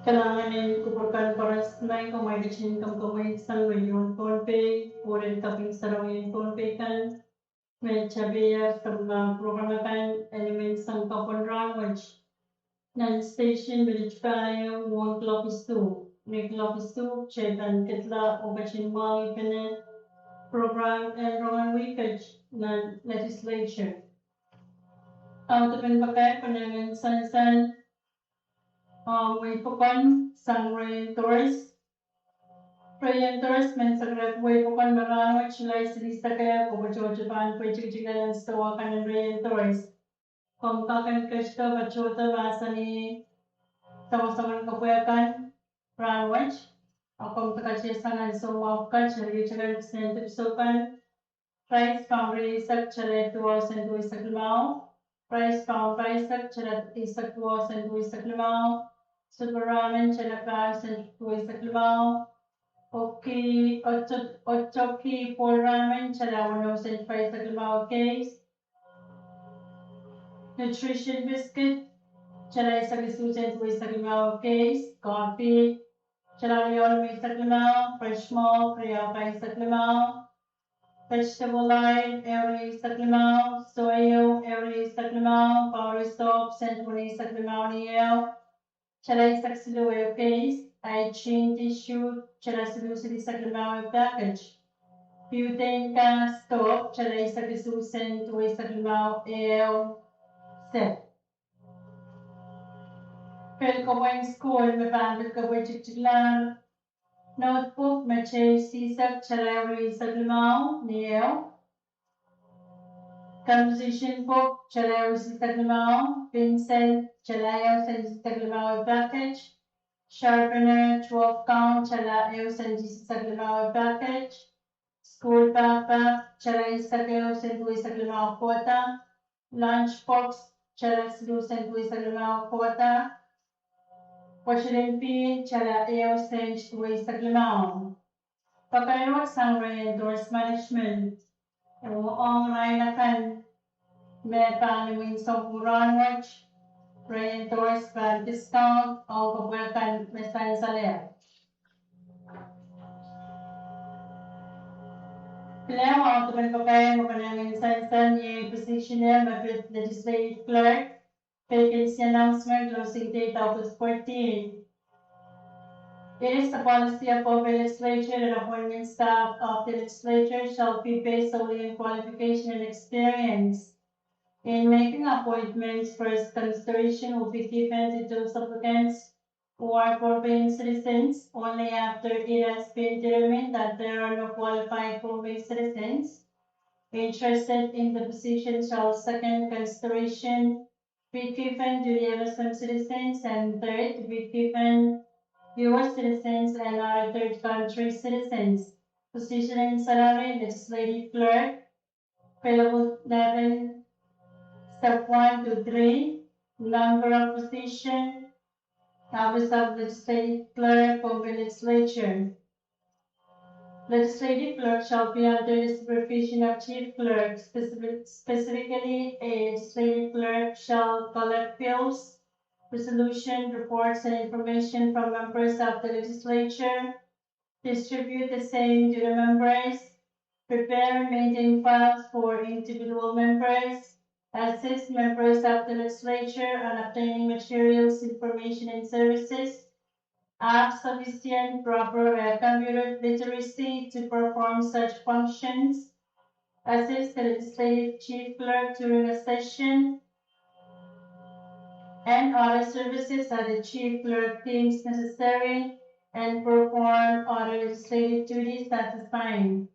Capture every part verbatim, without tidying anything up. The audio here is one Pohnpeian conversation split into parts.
Kalahngan en kupwur kan koaros, ma komw ketin kamwekid sang radio en Pohnpei, oh en kaping sarawi en Pohnpei kan, me tapihada program akan, eri men sang kapw en rahn wet nan station me lit pahieu mwohn kuloak isuh. Ni kuloak isuh, kitail pahn ketla oh ketin mwahngih program en rongen wihket nan legislature. Audepen pakair, konehng en sansal, ah, wehi pokon sang Ray and Doris. Ray and Doris men sakerehda wehi pokon me rahn wet Sulai silihsek, oh patohto pahn pwe tikitik nan sdohwa kan en Ray and Doris. Komw kak en ketido patohdo mahsanih soangosoangen kepwe kan rahn wet, oh komw kak ketido sang ansou mwahu kan, tikitik kan, sen dipwisou kan. Rice pound rieisek, tala duwau sen duweisek limau. Rice pound pahisek, tala eisek duwau sen duweisek limau. Super ramen, tala pahisek duweisek limau. Oki, oto-, otoki pohl ramen, tala weneu sen pahisek limau case. Nutrition biscuit, tala eisek isuh sen duweisek limau case. Coffee, tala riau limeisek limau. Fresh milk, riau pahisek limau. Vegetable oil, ehu rieisek limau. Soy ehu, ehu rieisek limau. Powder soap, sen weneisek limau ni ehu. Tala eisek siluh ehu case. Hygiene tissue, tala siluh silihsek limau ehu packet. Butane gas stove, tala eisek isuh sen duweisek limau ehu set. Pil kepwehn sukuhl me pahn pil kepwe tikitiklahr. Notebook me teiseisek, tala ehu rieisek limau ni ehu. Composition book, tala ehu rieisek limau. Pencil, tala ehu sen rieisek limau ehu packet. Sharpener, twelve count, tala ehu sen rieisek limau ehu packet. Sukuhl backpack, tala eisek ehu sen duweisek limau kohda. Lunch box, tala siluh sen duweisek limau kohda. Pwoatilin pihn, tala ehu sen duweisek limau. Pakair wet sang Ray and Doris management. Oh ong irail akan me pahn imwin sounpwong rahn wet, Ray and Doris pahn discount ong kepwe kan me sansal. Pil ehu audepen pakair me konehng en sansal iei position me pid legislative clerk. Vacancy announcement, closing date August fourteen. It is the policy of Pohnpei Legislature that appointment staff of the legislature shall be based solely on qualification and experience. In making appointments, first consideration will be given to those applicants who are Pohnpeian citizens. Only after it has been determined that there are no qualified Pohnpei citizens interested in the position shall second consideration be given to the F S M citizens and third to be given U S citizens and other third country citizens. Position and salary, legislative clerk, payable eleven, step one to three, number of position, Office of Legislative Clerk, Pohnpei Legislature. Legislative clerk shall be under the supervision of chief clerk. Specific-, specifically, a legislative clerk shall collect bills, resolution, reports, and information from members of the legislature, distribute the same to the members, prepare and maintain files for individual members, assist members of the legislature on obtaining materials, information, and services, have sufficient, proper, uh, computer literacy to perform such functions, assist the legislative chief clerk during a session, and other services that the chief clerk deems necessary, and perform other legislative duties as assigned.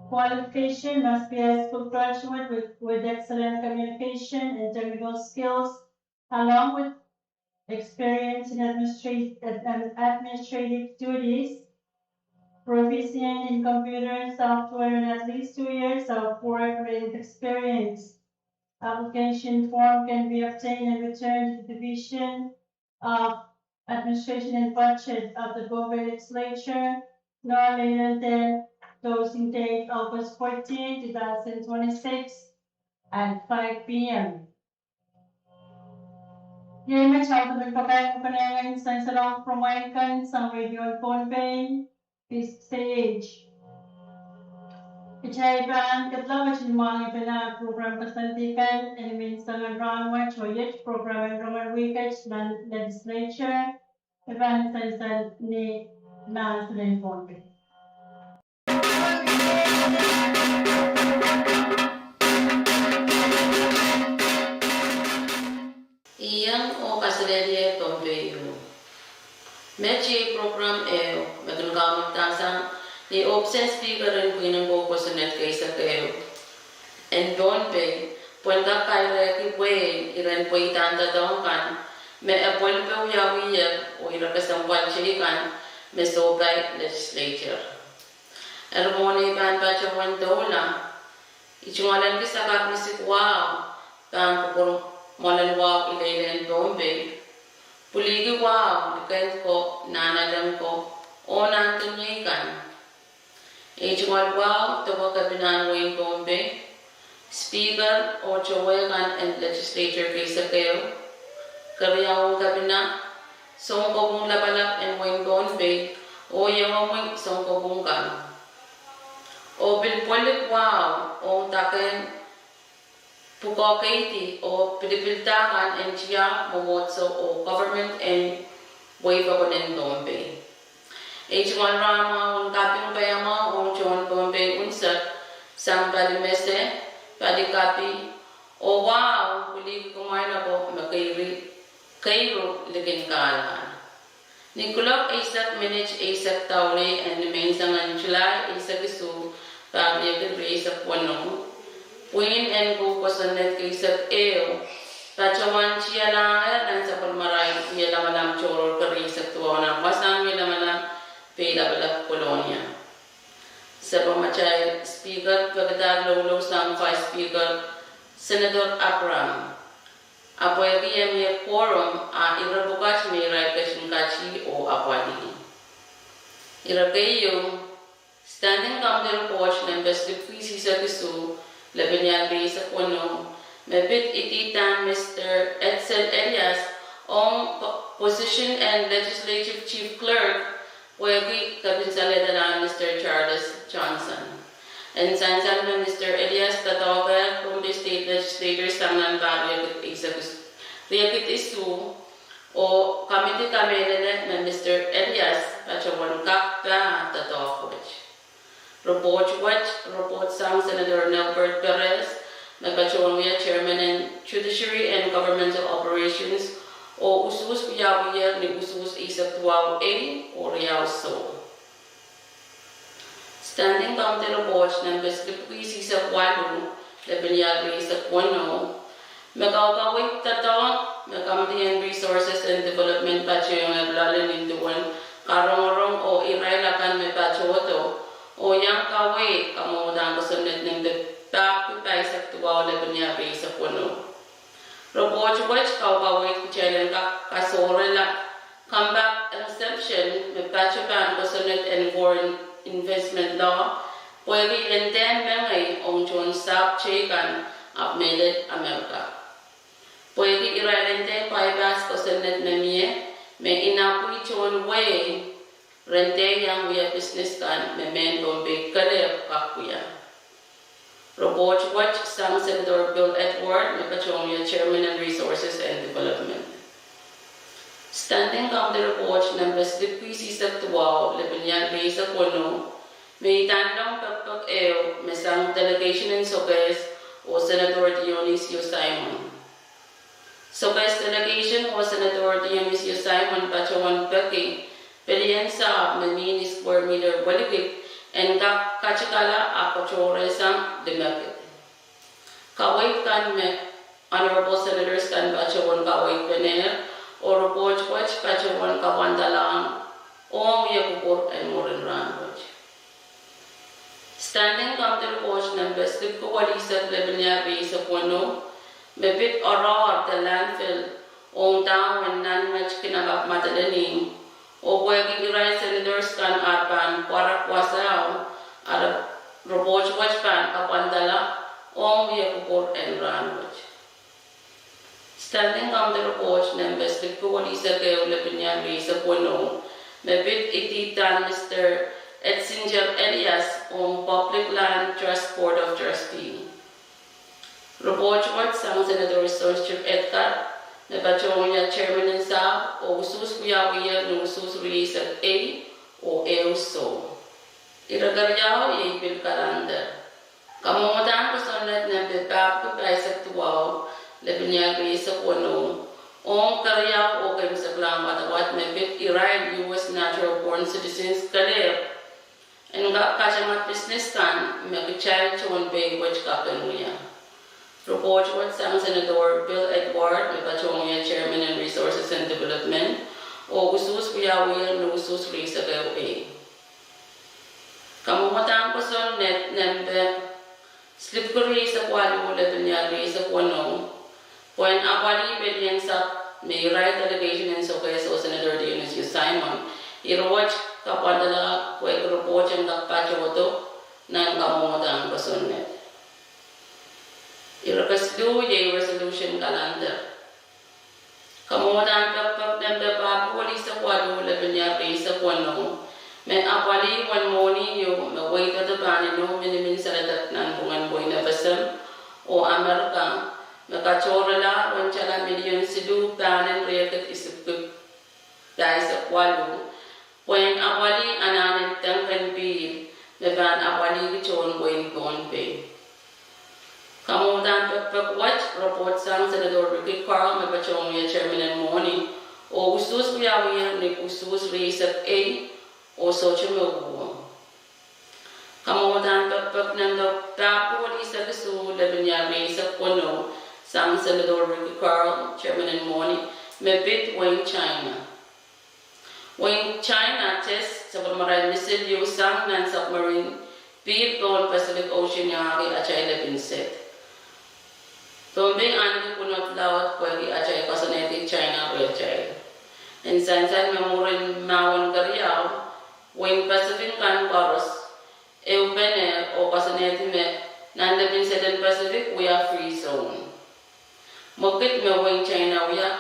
Qualification must be a high school graduate with, with excellent communication and technical skills, along with experience in administra-, ad-, um, administrative duties, proficient in computer software, and at least two years of work-related experience. Application form can be obtained and returned to the Division of Administration and Budget of the Pohnpei Legislature no later than closing date August fourteen, two thousand twenty-six at five p.m. Iei me kitail pahn pakairkihong pwuhken en sansal ong program kan sang Radio Pohnpei, This Day Age. Kitail pahn kedlong wet ni mwahngih pahn program koasoandi kan en menseng en rahnwet oh iet program en rongen wihket nan legislature, e pahn sansal ni mahsen en Pohnpei. Ien oh kaselehlie Pohnpei ieu. Met iei program ehu me kin kaunopdahsang ni ohpis en Speaker en pwihn en kou kosonned keisek ehu en Pohnpei, pwehn kak kairehki pwehi iren pweidahn doadoahk kan me e pwelpe wiawiher oh ire kesempwal teikan me sohpai legislature. Eri mwohn ei pahn patohwan doula, I tungoalenki sakar misik wahu pahn kupwur mwoalen wahu ileilehn Pohnpei, pwiliki wahu likend ko, nahnalek ko, oh nahn keniei kan. Ei tungoal wahu doke kepinahn wehin Pohnpei, Speaker oh towe kan en legislature keisek ehu, keriaun kepina, sounkopwung lapalap en wehin Pohnpei, oh iengomwi sounkopwung kan. Oh pil pwelik wahu ong dake en pwukoa keidi oh pilipilda kan en tiahk, mwomwohdiso oh government en wehi pokon en Pohnpei. Ei tungoal rahn mwahu en kaping paiamwahu ong tohn Pohnpei unsek sang pali mese, pali kapi, oh wahu pwiliki kumwail ako me keiru likin kahlahn. Ni kuloak eisek minit eisek daulih en ni menseng en July eisek isuh, pahr riekid rieisek weneu, pwihn en kou kosonned keisek ehu patohwan tialahr nan sapwellimarail wie lamalam tohrohr kerieisek duwau nan wasahn wie lamalam Peilapalap, Kolonia. Sapwellimatail Speaker pekadahr loulou sang Vice Speaker Senator Abraham, ahpw pwehki e mie quorum, a ire pwukat me irail ketin kati oh apwalih. Ire keieu, Standing Committee Report nempe silipwiki eisek isuh, lepin ial rieisek weneu, me pid ididahn Mister Edsel Elias ong position en Legislative Chief Clerk, pwehki kepin salehdalahn Mister Charles Johnson. En sansal me Mister Elias doadoahkehr Pohnpei State Legislature sang nan pahr riekid isuh, oh committee kamehlele me Mister Elias patohwan kak pahn doadoahk wet. Report wet, report sang Senator Nelbert Perez, me patohwan wia Chairman en Judiciary and Governmental Operations, oh usuhs wiawiher ni usuhs eisek duwau ehu oh riau soh. Standing Committee Report nempe silipwiki eisek waluh, lepin ial rieisek weneu, me kaukaweid doadoahk me Committee en Resources and Development patohwan loale nin duwen karongorong oh irail akan me patohdo oh iang kaweid kamwohndahn kosonned nempe pahr pahisek duwau, lepin ial rieisek weneu. Report wet kaukaweid kitail en kak kasohrehla compact exemption me patohwan kosonned en foreign investment law, pwehki en dehr mengei ong tohn sahpw teikan ahpw mehlel Amerika. Pwehki irail en dehr bypass kosonned me mie, me inapwih tohn wehi ren dehr iang wia business kan me mehn Pohnpei kelehpw kak wia. Report wet sang Senator Bill Edward, me patohwan wia Chairman en Resources and Development. Standing Committee Report nempe silipwiki eisek duwau, lepin ial rieisek weneu, me idahn loang pekpek ehu me sang delegation en Sokehs oh Senator Dionisio Simon. Sokehs delegation oh Senator Dionisio Simon patohwan peki pelien sahpw me mihmi square meter welikid en kak katikala ahpw katohrehsang limekid. Kaweid kan me Honorable Senators kan patohwan kaweidpenehr, oh report wet patohwan kapwandalahng ong wia kupwur en mwurin rahnwet. Standing Committee Report nempe silipwiki eisek, lepin ial rieisek weneu, me pid oaroahr de landfill ong dahwen nan met kin akapw madelenihmw, oh pwehki irail Senators kan ar pahn pwarak wasao, a report wet pahn kapwandala ong wia kupwur en rahnwet. Standing Committee Report nempe silipwiki welisek ehu, lepin ial rieisek weneu, me pid idihdan Mister Etzinger Elias ong Public Land Trust Board of Trustee. Report wet sang Senator Soinstrip Edgar, me patohwan wia chairman en sahpw, oh usuhs wiawiher ni usuhs rieisek ei oh ehu soh. Ire keriau iei pil kalender. Kamwohdan kosonned nempe pahpwiki pahisek duwau, lepin ial rieisek weneu, ong keriau oh keimwseklahn wadawad me pid irail U S natural born citizens kelehpw en kak katama pisnes kan me kitail tohn Pohnpei wet kak kin wia. Report wet sang Senator Bill Edward, me patohwan wia chairman en Resources and Development, oh usuhs wiawiher ni usuhs rieisek ehu ei. Kamwohdan kosonned nempe silipwiki rieisek waluh, lepin ial rieisek weneu, pwehn apwalih pelien sahpw me irail delegation en Sokehs oh Senator Dionysio Simon, ire wet kapwandala pwehki report en kak patohdo nan kamwohdan kosonned. Ire kesiluh iei resolution kalender. Kamwohdan pekipek nempe pahpwiki welisek waluh, lepin ial rieisek weneu, me apwalih uwen mwohni ieu me weidehdo pahn inou minimin saledek nanpwungen wehin FSM oh Amerika, me katohrala uwen tala milion siluh pahnen riekid isipwiki pahisek waluh, pwehn apwalih anahn en dengpen pihl me pahn apwalihki tohn wehin Pohnpei. Kamwohdan pekipek wet report sang Senator Ricky Carl, me patohwan wia chairman en mwohni, oh usuhs wiawiher ni usuhs rieisek ei oh sohte me uhwong. Kamwohdan pekipek nempe pahpwiki welisek isuh, lepin ial rieisek weneu, sang Senator Ricky Carl, chairman en mwohni, me pid wehin China. Wehin China test sapwellimarail missile ieu sang nan submarine pihl pohn Pacific Ocean iangahki atail lepin sed. Pohnpei ahneki pwunod laud pwehki atail koasoanehdi China rehtail. En sansal me mwurin mahwen keriau, wehin Pacific kan koaros ehupene oh koasoanehdi me nan lepin sed en Pacific wia free zone. Mwekid me wehin China wia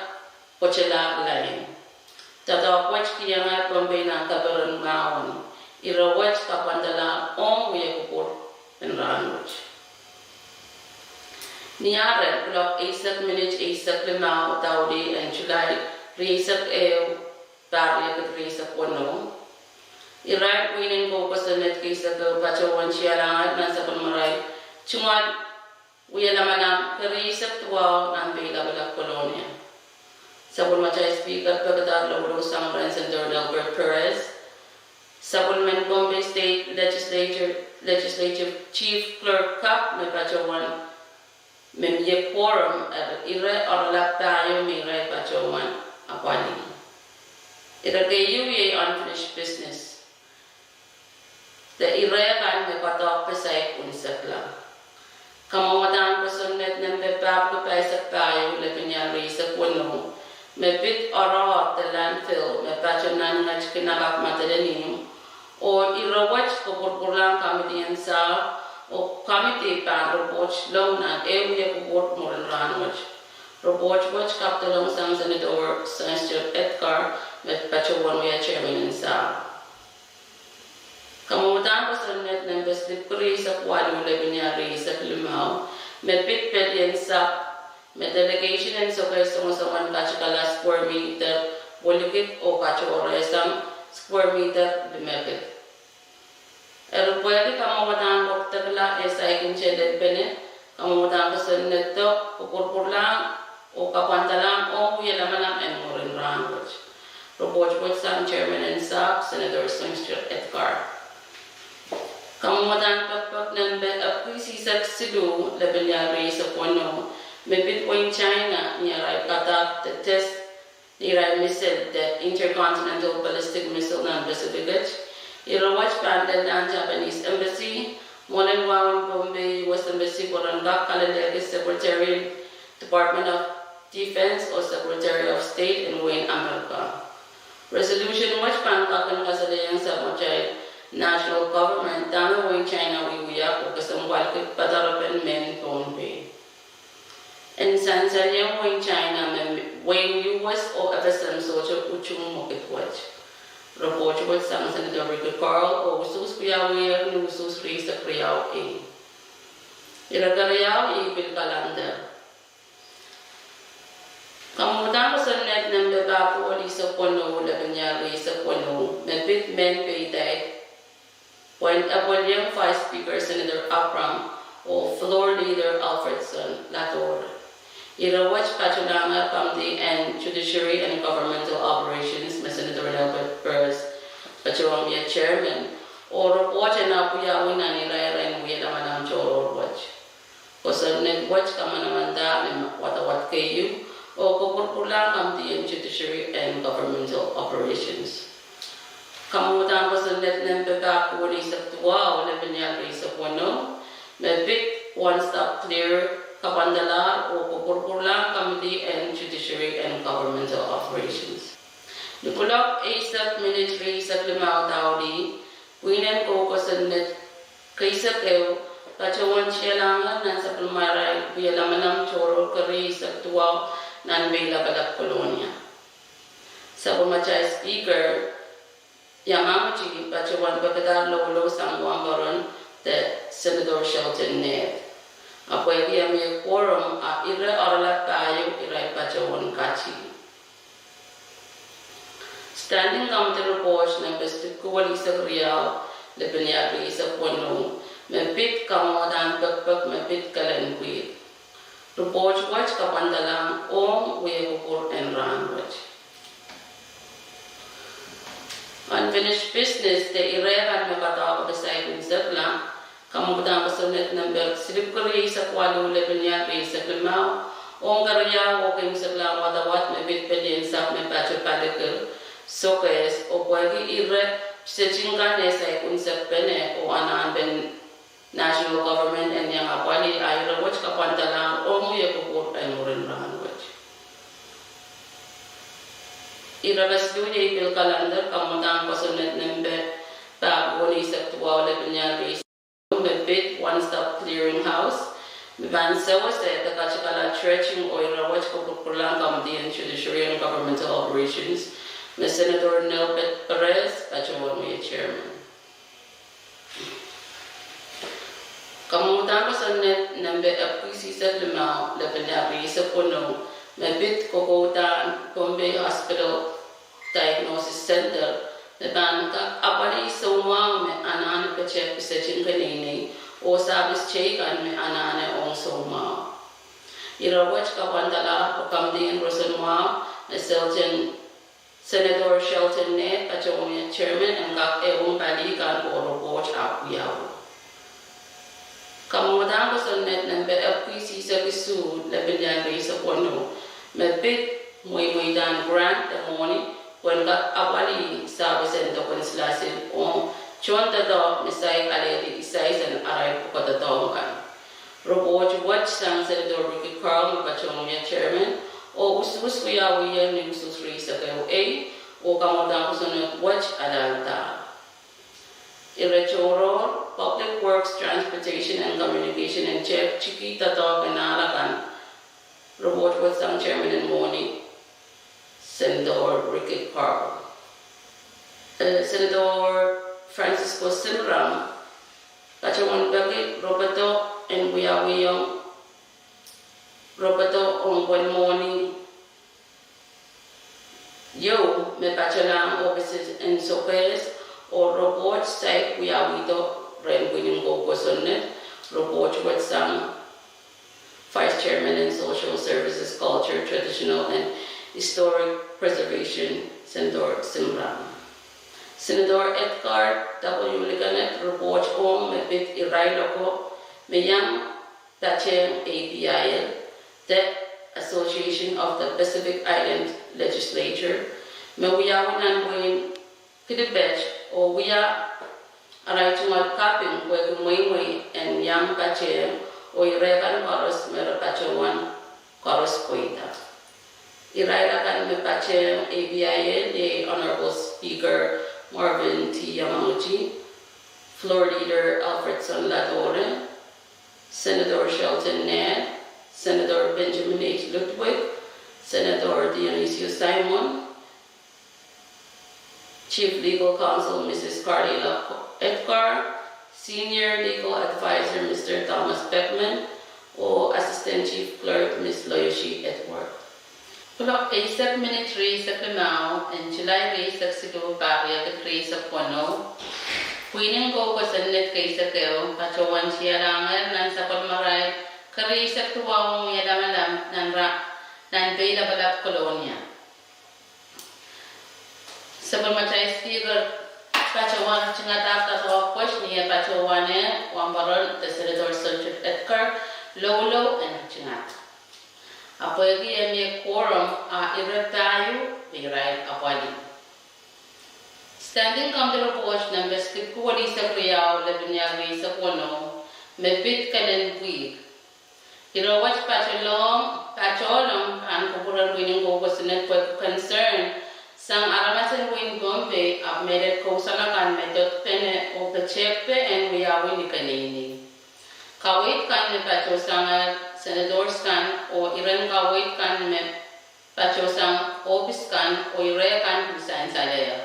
pwoatolahk lain. Doadoahk wet kihong Pohnpei nan kaperen mahwen. Ire wet kapwandala ong wia kupwur en rahnwet. Ni ahren kuloak eisek minit eisek limau daulih en Sulai rieisek ehu, pahr riekid rieisek weneu, irail pwihn en kou kosonned keisek ehu patohwan tiahlangehr nan sapwellimarail tungoal wie lamalam kerieisek duwau nan Pei Lapalap, Kolonia. Sapwellimatail Speaker pekadahr lokoloko sang rehn Senator Nelbert Perez, sapwellimen Pohnpei State Legislature, Legislative Chief Clerk kak me patohwan me mie quorum, eri ire oaralap pahieu me irail patohwan apwalih. Ire keieu iei unfinished business, de ire kan me koadoahk pesaik unsekla. Kamwohdan kosonned nempe pahpwiki pahisek pahieu, lepin ial rieisek weneu, me pid oaroahr de landfill me patoh nan nget kin akapw Madolenihmw, oh ire wet kopwurpwurlahng committee en sahpw oh committee pahn report long nan ehu wia kupwur mwurin rahnwet. Report wet kapwdolong sang Senator Soinstrip Edgar, me patohwan wia chairman en sahpw. Kamwohdan kosonned nempe silipwiki rieisek waluh, lepin ial rieisek limau, me pid pelien sahpw me delegation en Sokehs songosongen katikala square meter welikid oh katohrehsang square meter limekid. Eri pwehki kamwohdan pwokdekla e saikinte lel pene, kamwohdan kosonnedo, kopwurpwurlahng oh kapwandalahng ong wie lamalam en mwurin rahnwet. Report wet sang chairman en sahpw, Senator Soinstrip Edgar. Kamwohdan pekipek nempe epwiki eisek siluh, lepin ial rieisek weneu, me pid wehin China ni arail kadahk de test ni irail missile de intercontinental ballistic missile nan Pacific et. Ire wet pahn lel nan Japanese Embassy, mwoalen wahwen Pohnpei, U S Embassy pwe ren kak kalelehki Secretary Department of Defense oh Secretary of State en wehin Amerika. Resolution wet pahn kak kin kasalehiong sapwatail national government dahme wehin China wiewia oh kesempwalki padaropen mehn Pohnpei. en sansal ieng wehin China me wehin U S oh FSM sohte utung mwekid wet. Repwoht wet sang Senator Ricky Carl oh usuhs wiawiher ni usuhs rieisek riau ei. Ire keriau iei pil kalender. Kamwadang kosonned nempe pahr kowe lihsek weneu, lepin ial rieisek weneu, me pid mehn peidaid pwehn appoint-ieng Vice Speaker Senator Abraham oh Floor Leader Alfredson Ladore. Ire wet patohlahng Committee en Judiciary and Governmental Operations me Senator Nelbert Perez patohwan wia Chairman, oh repwoht en ahpw wiawi nan irair en wie lamalam tohrohr wet. Kosonned wet kamanamandahr me wadawad keieu oh kupwurpwurlahng Committee en Judiciary and Governmental Operations. Kamwadang kosonned nempe pahr kowe lihsek duwau, lepin ial rieisek weneu, me pid One Stop Clear kapwandalahr oh kupwurpwurlahng Committee en Judiciary and Governmental Operations. Ni kuloak eisek minit rieisek limau daulih, pwihn en kou kosonned keisek ehu patohwan tialahng nan sapwellimatail wie lamalam tohrohr kerieisek duwau nan Peilapalap, Kolonia. Sapwellimatail Speaker Yamauchi patohwan pekadahr loulou sang wahnpoaron de Senator Shelton Ned. Ahpw pwehki mie quorum, a ire oaralap pahieu irail patohwan kati. Standing Committee repwoht nempe silip kowe lihsek riau, lepin ial rieisek weneu, me pid kamwadang pekpek me pid kelen pwihk. Repwoht wet kapwandalahng ong wie kupwur en rahn wet. Unfinished business de ire kan me kadarodo saik unsekla, kamwadang kosonned nempe silip kerieisek waluh, lepin ial rieisek limau, ong keriau oh keimwseklahng wadawad me pid pelien sahpw me patoh palikil, Sokehs, oh pwehki ire piseting kan eh saik unsekpene oh anahnepen National Government en iang apwalih, a ire wet kapwandalahng ong wie kupwur en mwurin rahn wet. Ire kesiluh iei pil kalender, kamwadang kosonned nempe pahr kowe lihsek duwau, lepin ial rieisek me pid One Stop Clearing House, me pahn sewese de katikala dredging oh ire wet kupwurpwurlahng Committee en Judiciary and Governmental Operations, me Senator Nelbert Perez patohwan wia Chairman. Kamwadang kosonned nempe epwiki eisek limau, lepin ial rieisek weneu, me pid kokoudahn Pohnpei Hospital Diagnosis Center, me pahn kak apwalih soumwahu me anahne pete piseting keneinei oh sahpis teikan me anahne ong soumwahu. Ire wet kapwandalahr pwe Committee en Roson Mwahu, me Shelton Senator Shelton Ned patohwan wia Chairman, en kak ehuong pali kan oh repwoht ahpw wiawi. Kamwadang kosonned nempe epwiki eisek isuh, lepin ial rieisek weneu, me pid mweimweidahn grant de mwohni pwehn kak apwalih sahpis en doken silasil ong tohndoadoahk me saik alehdi isais en arail pwukoa doadoahk kan. Repwoht wet sang Senator Ricky Carl me patohwan wia Chairman, oh usuhs wiawiher ni usuhs rieisek ehu ei, oh kamwadang kosonned wet aladahr. Ire tohrohr, Public Works, Transportation and Communication en tehk tiki doadoahk en ahl akan. Repwoht wet sang Chairman en mwohni, Senator Ricky Carl. Eh, Senator Francisco Simram patohwan peki ropodo en wiawiong ropodo ong pwel mwohni ieu me patohlahng ohpis en Sokehs, oh repwoht saik wiawihdo rehn pwihn en kou kosonned. Repwoht wet sang Vice Chairman en Social Services, Culture, Traditional and Historic Preservation, Senator Simram. Senator Edgar W. Ligenet repwoht ong me pid irail oko me iang patehng A P I L, de Association of the Pacific Island Legislature, me wiawi nan wehin Kiribaty oh wia arail tungoal kaping pwehki mweimwei en iang patehng oh ire kan koaros me re patohwan koaros pweida. Irail akan me patehng A P I L iei Honorable Speaker Marvin T. Yamaguchi, Floor Leader Alfredson Ladore, Senator Shelton Ned, Senator Benjamin H. Ludwig, Senator Dionisio Simon, Chief Legal Counsel Missus Carlila Edgar, Senior Legal Advisor Mister Thomas Beckman, oh Assistant Chief Clerk Miss Loyoshi Edward. Kuloak eisek minit rieisek limau en July rieisek siluh, pahr riekid rieisek weneu, pwihn en kou kosonned keisek ehu patohwan tialahngehr nan sapwellimarail kerieisek duwau ong Wielamalam nan ra, nan Peilapalap, Kolonia. Sapwellimatail Speaker patohwan ritingada doadoahk wet ni eh patohwanehr wahnpoaron de Senator Sohn Edgar loulou en ritingada. A pwehki e mie quorum, a ire pahieu me irail apwalih. Standing Committee Report nempe silipwiki welihsek riau, lepin ial rieisek weneu, me pid kelen pwihk. Ire wet patohlong, patohlong pahn kupwuren pwihn en kou kosonned pwehki concern sang aramas en wehin Pohnpei ahpw mehlel kousoan akan me dodpene oh petehkpe en wiawi ni keneinei. Kaweid kan me patohsangehr senators kan oh iren kaweid kan me patohsang ohpis kan oh ire kan pil sansalehr.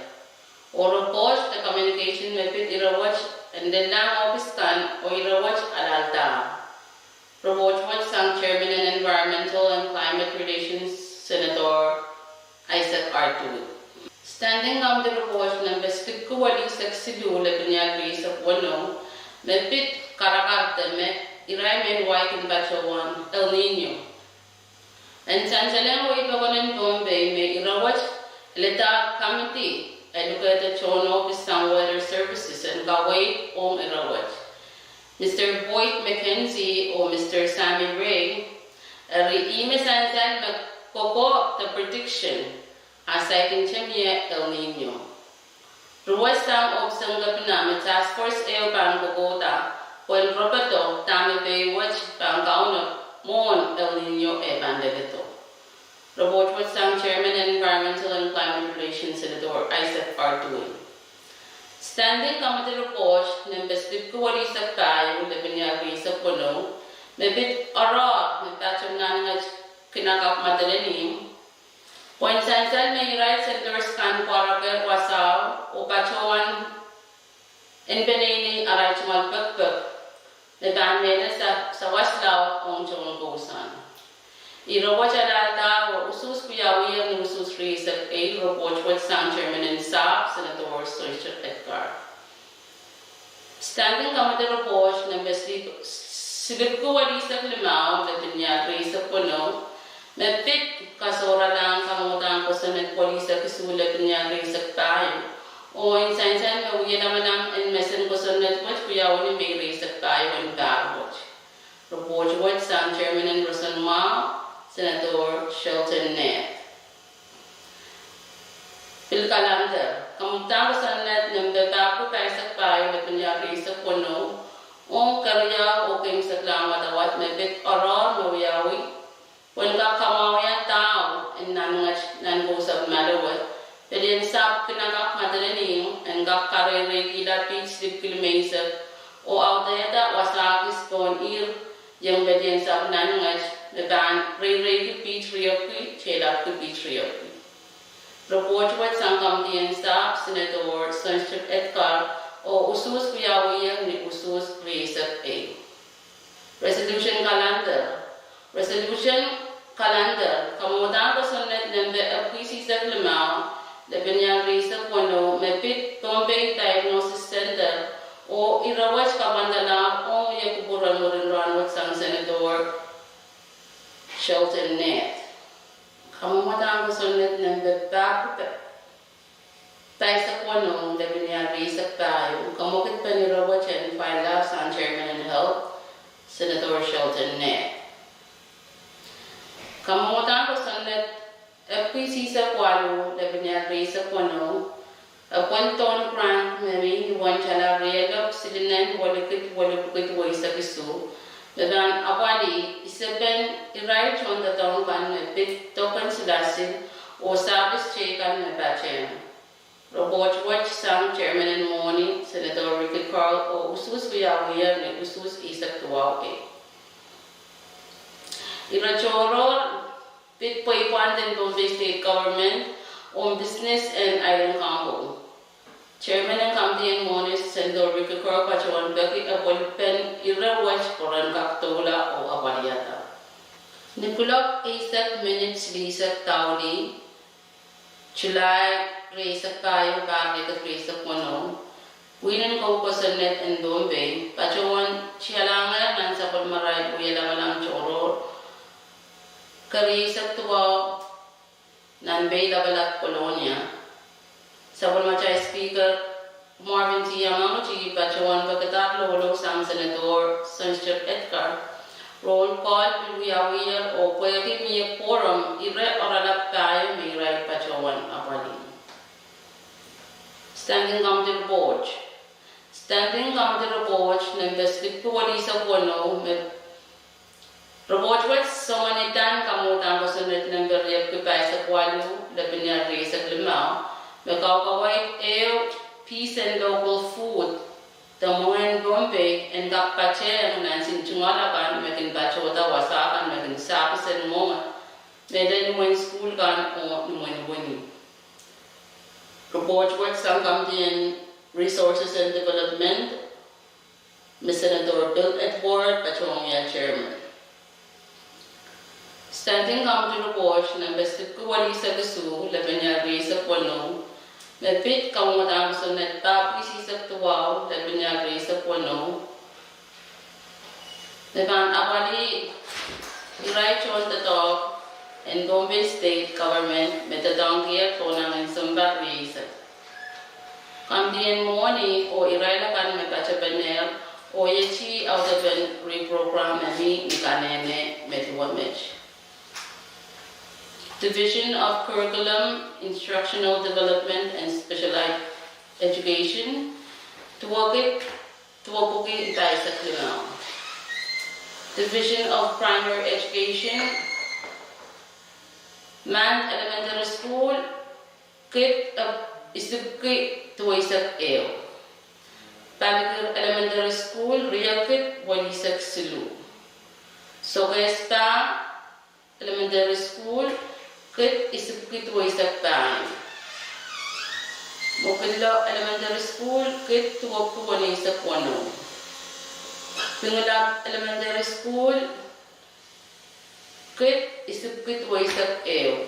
Oh report de communication me pid ire wet en lellahng ohpis kan oh ire wet alahldahr. Report wet sang Chairman en Environmental and Climate Relations, Senator Isaac R. Tui. Standing Committee Report nempe silipwiki welihsek siluh, lepin ial rieisek weneu, me pid karakar de me irail mehn wai kin patohwan, El Niño. En sansalehng wehi pokon en Pohnpei me ire wet, e lelda committee e lukehda tohn ohpis sang Weather Services en kaweid ong ire wet, Mister Boyd McKenzie oh Mister Sammy Ray. Eri ihme sansal me kohkohp de prediction, a saikinte mie El Niño. Ruwesang ohpis en kepina me task force ehu pahn kohkohda pwehn repedo dahme pei wet pahn kaunopada mwohn El Niño eh pahn leledo. Report wet sang Chairman en Environmental and Climate Relations, Senator Isaac R. Tui. Standing Committee Report nempe silipwiki welihsek pahieu, lepin ial rieisek weneu, me pid oaroahr me patehng nan nget kin kak madelenihmw, pwehn sansal me irail senators kan pwarekehr wasao oh patohwan en peneinei arail tungoal pekipek me pahn mehlel sa, sawas laud ong tohn kousoan. Ire wet alahldahr oh usuhs wiawiher ni usuhs rieisek ehu. Report wet sang Chairman en Sahpw, Senator Sohn Edgar. Standing Committee Report nempe silip, silipwiki welihsek limau, lepin ial rieisek weneu, me pid kasohralahng kamwadahn kosonned welihsek isuh, lepin ial rieisek pahieu, oh en sansal me Wielamalam en mesen kosonned wet wiawi ni Mei rieisek pahieu en pahr wet. Report wet sang Chairman en Roson Mwahu, Senator Shelton Neth. Pil kalahngan, kamwadahn kosonned nempe pahr pahisek pahieu, lepin ial rieisek weneu, ong keriau oh keimwseklahn wadawad me pid oaroahr me wiawi pwehn kak kamwahwiada dau en nan nget nan kousoan malowe, pelien sahpw kin kak madelenihmw, en kak kareireikihla piht silipwiki limeisek, oh audehda wasa kis pohn ihr ieng pelien sahpw nan nget me pahn reireiki piht riepwiki, teilapwiki piht riepwiki. Report wet sang Committee en Sahpw, Senator Sohn Edgar, oh usuhs wiawiher ni usuhs rieisek ehu. Resolution Calendar. Resolution Calendar, kamwadahn kosonned nempe epwiki isihsek limau, lepin ial rieisek weneu, me pid Pohnpei Diagnosis Center, oh ire wet kapwandalahr ong ie kupwuren mwurin rahnwet sang Senator Shelton Neth. Kamwadahn kosonned nempe pahr pahisek weneu, lepin ial rieisek pahieu, kamwekidpen ire wet en file sang Chairman en Health, Senator Shelton Neth. Kamwadahn kosonned epwiki isihsek waluh, lepin ial rieisek weneu, epwel tohn grant me mi ni wentala rielopw silinen welikid welipwukid weisek isuh, me pahn apwalih isepen irail tohndoadoahk kan me pid doken silasil oh sahpis teikan me patehng. Report wet sang Chairman en Mwohni, Senator Ricky Carl, oh usuhs wiawiher ni usuhs isihsek duwau ehu. Ire tohrohr pid pweipwand en Pohnpei State Government ong business en Aileen Combo. Chairman en Committee en Mwohni, Senator Ricky Carl, patohwan peki apwalipen ire wet pwe ren kak doula oh apwaliada. Ni kuloak eisek minit silihsek daulih, July rieisek pahieu, pahr riekid rieisek weneu, Pwihn en Kou Kosonned en Pohnpei patohwan tialahngehr nan sapwellimarail wia lamalam tohrohr kerieisek duwau nan Pei Lapalap, Kolonia. Sapwellimatail Speaker Marvin T. Amangiti patohwan pekidar loalou sang Senator Sangster Edgar. Roll call pil wiawiher oh pwehki mie quorum, ire oaralap pahieu me irail patohwan apwalih. Standing Committee Report. Standing Committee Report nempe silipwiki welihsek weneu me Report wet songeni dah kamwadang kosonned nempe riepwiki pahisek waluh, lepin ial rieisek limau, me kaukaweid ehu Peace and Local Food de Mwenge en Pohnpei en kak patehng nan nsensuwed akan me kin patohda wasa kan me kin sahpis en mwenge me lel imwen sukuhl kan oh imwen wini. Report wet sang Committee en Resources and Development, me Senator Bill Edward patohwan wia chairman. Standing Committee Report nempe silipwiki welihsek isuh, lepin ial rieisek weneu, me pid kamwadang kosonned papwiki isihsek duwau, lepin ial rieisek weneu, me pahn apwalih irail tohn doadoahk en Pohnpei State Government me doadoahngkier pohn angin sounpar rieisek. Committee en Mwohni oh irail akan me patohwan pene oh ieti audepen reprogram me mi ni kanehne me duwe met. Division of Curriculum, Instructional Development and Special Education, duwekid, duwepwiki pahisek limau. Division of Primary Education, Mand Elementary School, kid, eh, isipwiki duweisek ehu. Palikir Elementary School, riekid welihsek siluh. Sokehs Pah Elementary School, kid isipwiki duweisek pahieu. Mokillo Elementary School, kid duwepwiki weneisek weneu. Pingelap Elementary School, kid isipwiki duweisek ehu.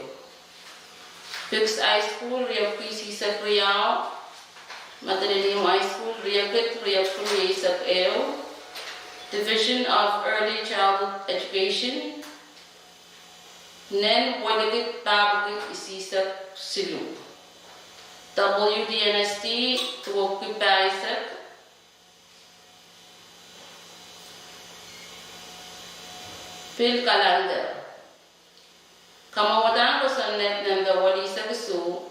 Pikes High School, riepwiki isihsek riau. Madolenihmw High School, riekid riepwiki rieisek ehu. Division of Early Childhood Education, nen welikid papwiki isihsek siluh. W D N S D, duwepwiki pahisek. Pil Kalender. Kamwadang kosonned nempe welihsek isuh,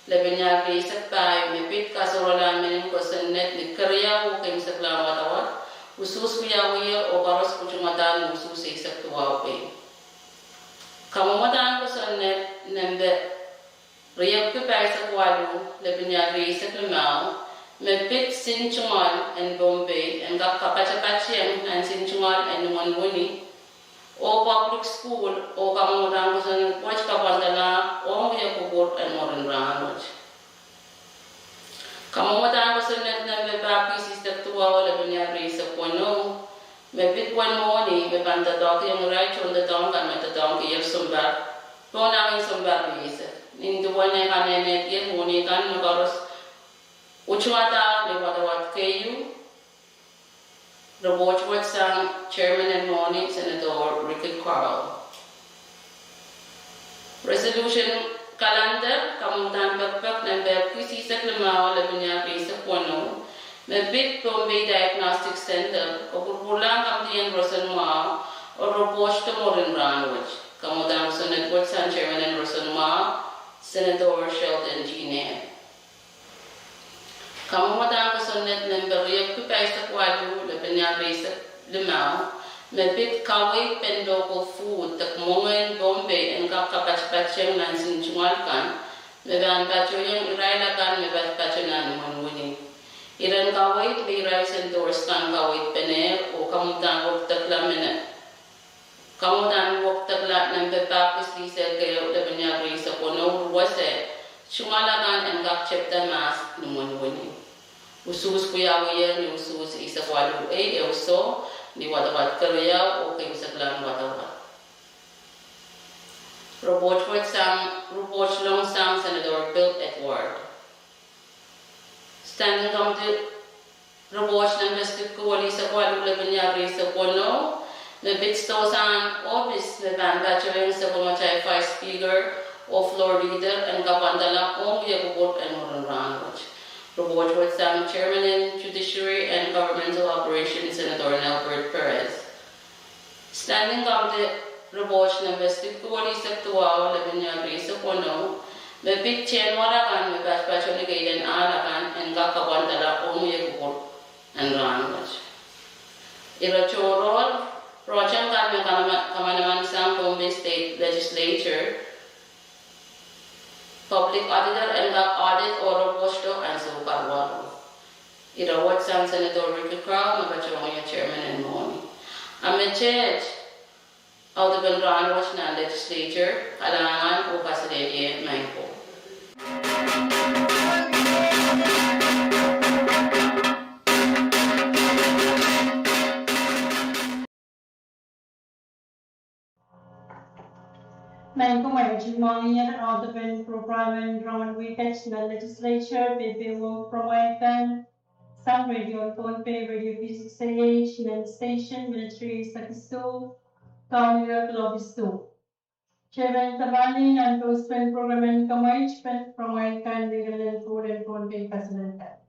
lepin ial rieisek pahieu, me pid kasohrala mehn kosonned ni keriau oh keimwseklahn wadawad, usuhs wiawiher oh koaros kutungada ni usuhs eisek duwau pei. Kamwadang kosonned nempe riepwiki pahisek waluh, lepin ial rieisek limau, me pid Sint Tungoal en Pohnpei en kak kapatapatieng nan Sint Tungoal en imwen wini oh public school, oh kamwadang kosonned wet kapwandala ong wia kupwur en mwurin rahnwet. Kamwadang kosonned nempe papwiki isihsek duwau, lepin ial rieisek weneu, me pid Wen Mwohni me pahn doadoahkiong irail tohndoadoahk kan me doadoahngkier sounpar, pohn angin sounpar rieisek. Nin duwen eh kanehnehr mwohni kan me koaros utungada ni wadawad keieu. Report wet sang Chairman en Mwohni, Senator Ricky Carl. Resolution Kalender, kamwadang pekipek nempe pwiki isihsek limau, lepin ial rieisek weneu, me pid Pohnpei Diagnostic Center, kopwurpwurlahng Committee en Roson Mwahu, oh report de mwurin rahnwet. Kamwadang kosonned wet sang Chairman en Roson Mwahu, Senator Sheldon G. Neill. Kamwadang kosonned nempe riepwiki pahisek waluh, lepin ial rieisek limau, me pid kaweid pen local food de Mwenge en Pohnpei en kak kapatapatieng nan Sint Tungoal kan, me pahn patohieng irail akan me patopato nan imwen wini. Iren kaweid me irail Sent Doris kan kaweid penehr oh kamwadang wekidekla menet. Kamwadahn wekidekla nempe baptis lihsek ehu, lepin iakri eisek weneu, wasa tungoal akan en kak tepda mahs ni imwen wini. Usuhs pwuiawiher ni usuhs eisek waluh ei ehu soh, ni wadawad keriau oh keieu sekla en wadawad. Report wet sang, report long sang Senator Bill Edward. Standing Committee report nempe siluh, eisek waluh, lepin iakri eisek weneu, me pid sohsang ohpis me pahn patohweng sapwellimatail Vice Speaker oh Floor Leader en kapwandala ong wie kupwur en mwurin rahnwet. Report wet sang Chairman en Judiciary and Governmental Operations, Senator Nelbert Perez. Standing Committee report nempe siluh, eisek duwau, lepin iakri eisek weneu, me pid tehnwar akan me patpato ni keiden ahl akan en kak kapwandala ong wie kupwur en rahnwet. Ire tohrohr, project kan me kamanaman sang Pohnpei State Legislature, Public Auditor en kak audit oh report to ansou karuwaru. Ire wet sang Senator Ricky Crow, me patohwan Chairman en Mwohni. A me teht audepen rahnwet nan Legislature, kalahngan oh kaselehlie maingko. Maingko, mwein kin mwahngih audepen program en rongen wihket nan Legislature, peipein pwuromwail kan sang Radio Pohnpei, Radio V six A H, nan station, Ministry eisek isuh, Kaun Ireklo isuh. Chairman Tavani, nan postpone program en kamwaitpen pwuromwail kan, ni kelen pwuren Pohnpei kaselel kan.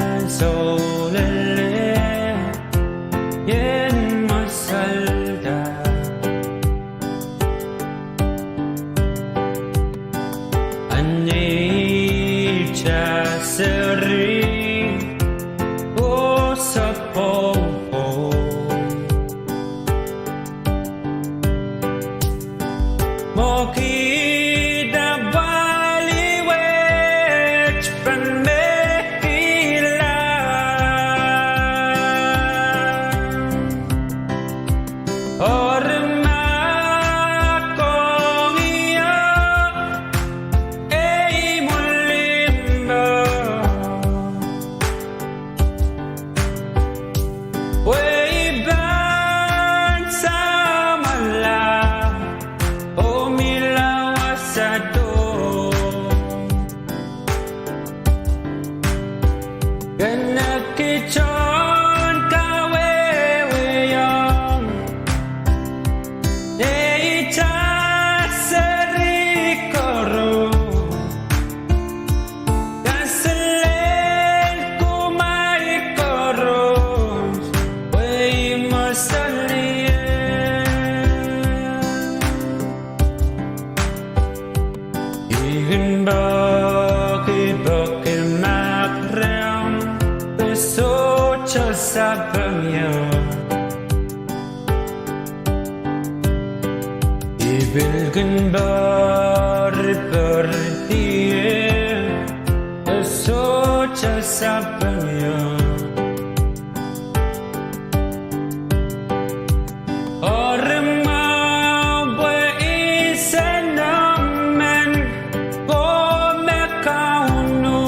Ansou lel, ien masalda. Anita seri oh sapopou. Mwo kihda pali wet pahn mehkihla. Eri ma kong ie, ei mwulimbo, pwe I pahn samwala oh mihla wasado. Kene kitail en kawehwehiong neitail seri koaros, kaselel kumwail koaros, pwe I mwosalier. I kin poakpoaki mahk rehmw, pwe sohte sapeng ie. I pil kin poaridi ie, pwe sohte sapeng ie. Eri mwahu pwe I sehse emen ko me Kauno.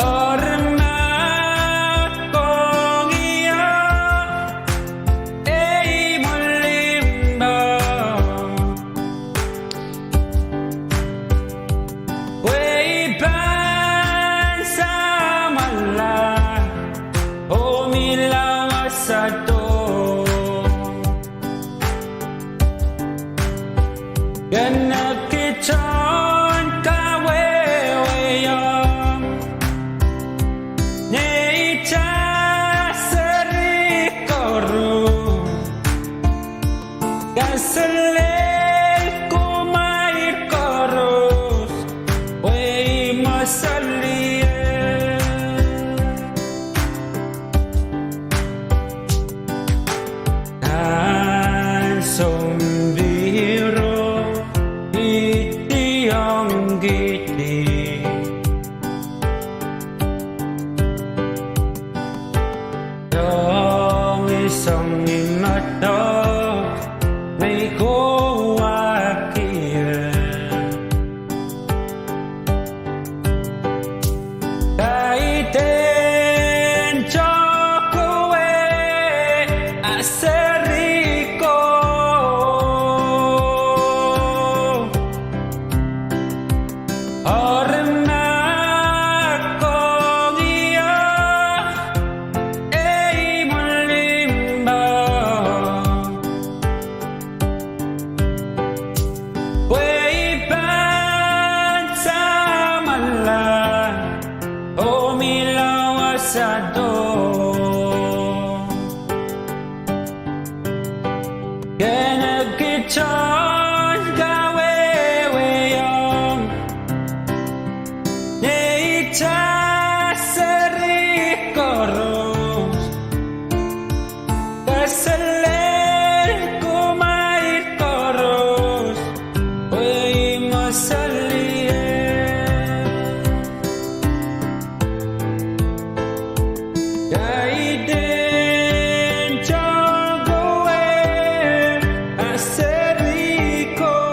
Eri ma kong ie, ei mwulimbo, pwe I pahn samwala oh mihla wasado. Kene kitail en kawehwehiong neitail seri koaros, kaselel kumwail koaros, pwe I mwosalier. Nan sounpihro I tiongkihdi, tong I song ni madok me I kohwahki ie. Kaidehn tohkowe a seri ko, oh Sato. Kene kitail kawehwehiong, neitail seri koaros, kaselel kumwail koaros, pwe I mwosalier. Kaidehn tohn kawehwe a seri koaros.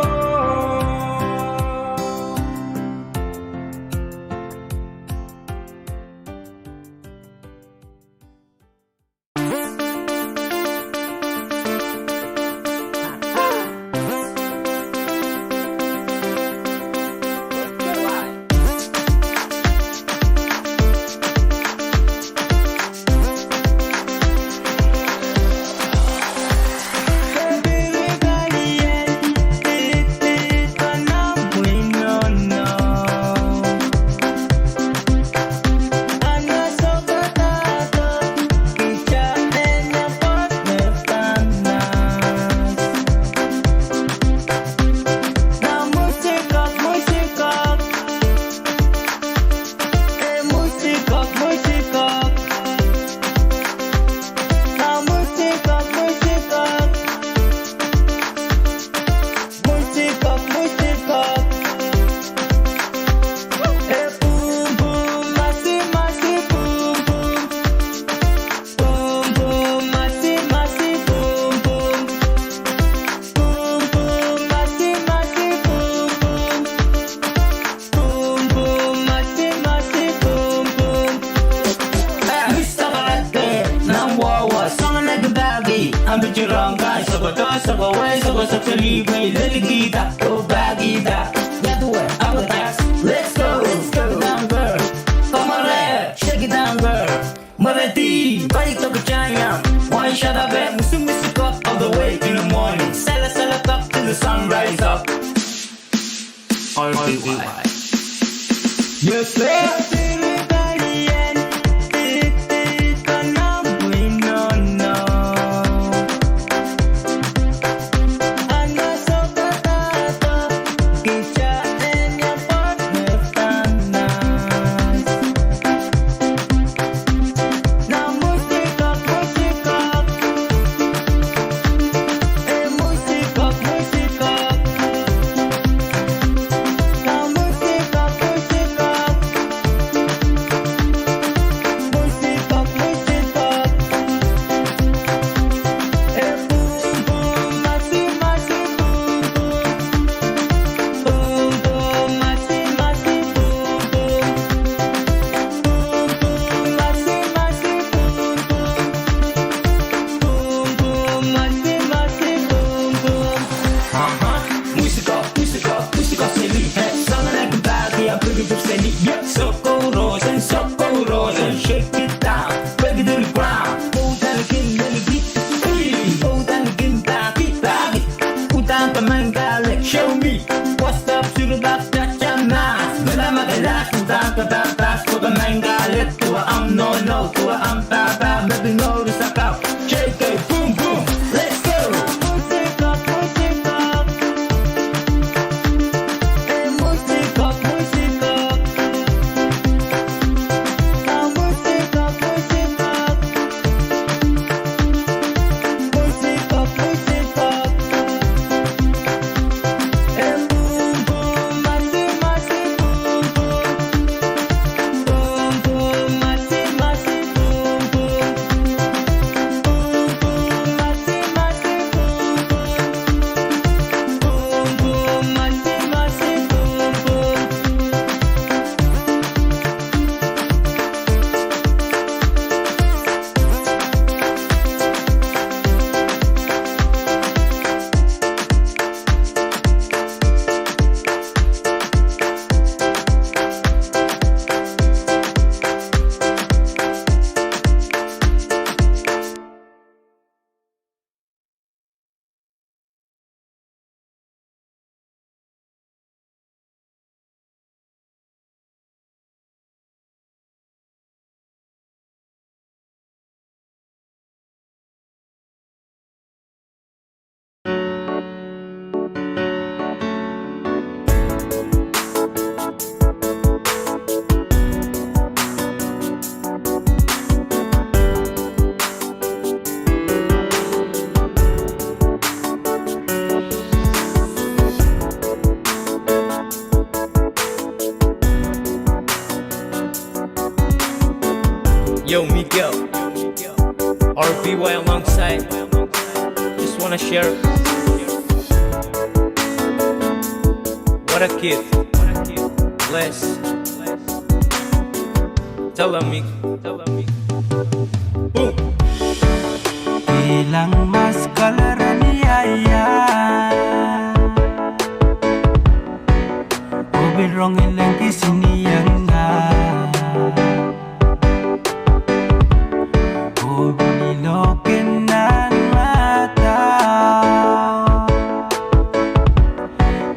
Let's go, let's go. Come on, girl. Shake it down, girl. Mweredi, pali toki janyang. Wai shada be, musu musu kok all the way in the morning. Sala sala kok till the sun rise up. All the way. Yes, sir. Aha, musikok, musikok, musikok seli. Hey, soangen ahi pahki a pwiki pwiki seli. Yeah, sokorosen, sokorosen, shake it down, break it to the ground. Pwuhk en kin lel ki, hey, pwuhk en kin pahki, pahki. Uhdahn ke men kak lel, show me. What's up, Surudak, Tachana? Mela makalas, uhdahn ke pahpas, pwe ke men kak lel, duwe ahmw nohno, duwe ahmw pahpa, me pil mour sakau. J K, boom, boom, let's go. Yo, Miguel, R B Y alongside. Just wanna share. What a gift. Bless. Tell them, Miguel. Boom. Kilang mas kalahrani aia. Oh pil rong ileng kisinieng ah. Oh pil iloak nan madau.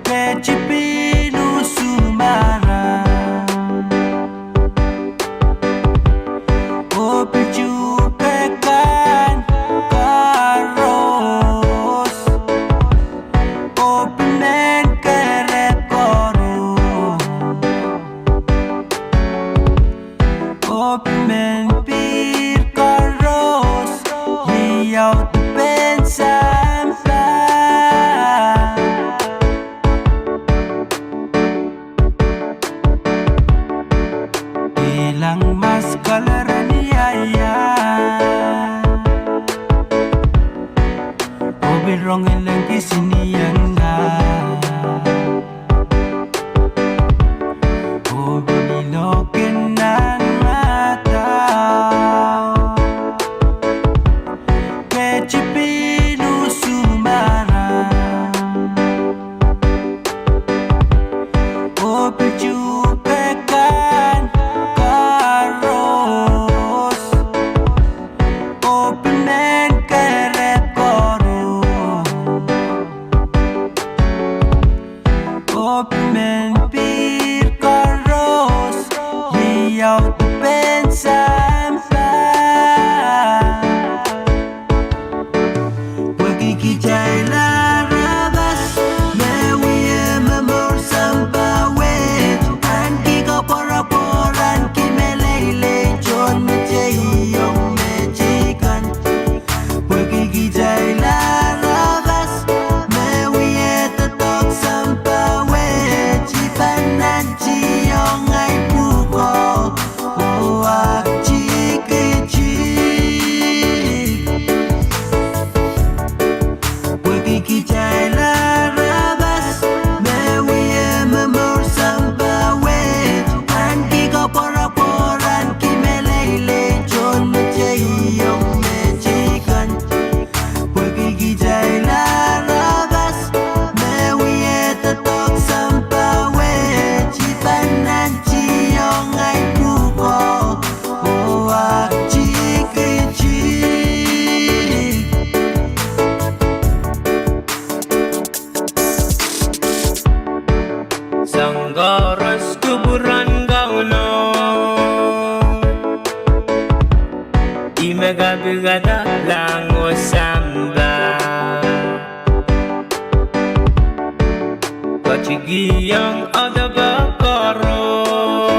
Pehdi pil usu maram. Oh pil tuhke kan koaros. Oh pil men kerehd koaros. Oh pil men pihr koaros. Iei audepen sampah. Kilang mas kalahrani aia. Oh pil rong ileng kisinieng ah. Oh pil iloak nan madau. Pehdi pil usu maram. Oh pil tuhke kan koaros. Oh pil men kerehd koaros. Oh pil men pihr koaros. Iei audepen sampah. Pwehki kitail aramas me wia momour sampah wet, ahneki koapworopwor, ahneki meleilei, tohn mehteiong meteikan. Pwehki kitail aramas me wia doadoahk sampah wet, I pahn nantihong ahi pwuhko oh aktikitik. Pwehki kitail aramas me wia momour sampah wet, ahneki koapworopwor, ahneki meleilei, tohn mehteiong meteikan. Pwehki kitail aramas me wia doadoahk sampah wet, I pahn nantihong ahi pwuhko oh aktikitik. Soang koaros kupwuren Kauno, ih me kapikada lahng oh sampah. Ketikihong audepe koaros,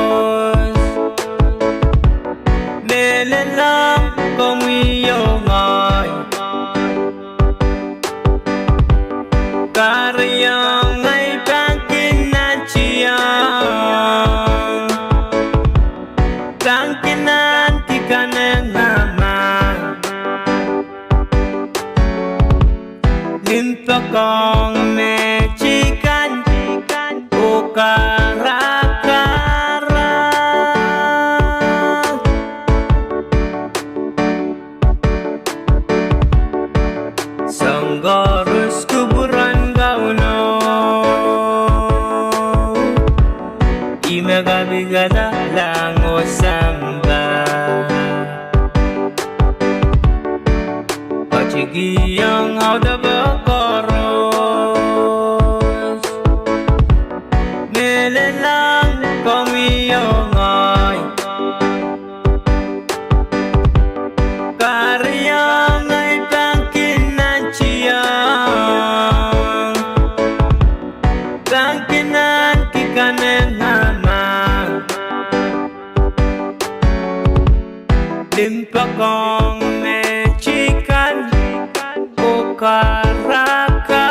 mehlel ong komwi oh ngehi. Kahrehiong ahi pahn kin nantihong, pahn kin ahneki kanengamah. Limpoakohng meteikan oh karakara. Soang koaros kupwuren Kauno, ih me kapikada lahng oh sampah. Ketikihong audepe koaros, mehlel ong komwi oh ngehi. Kahrehiong ahi pahn kin nantihong, pahn kin ahneki kanengamah. Limpoakohng meteikan oh karakara.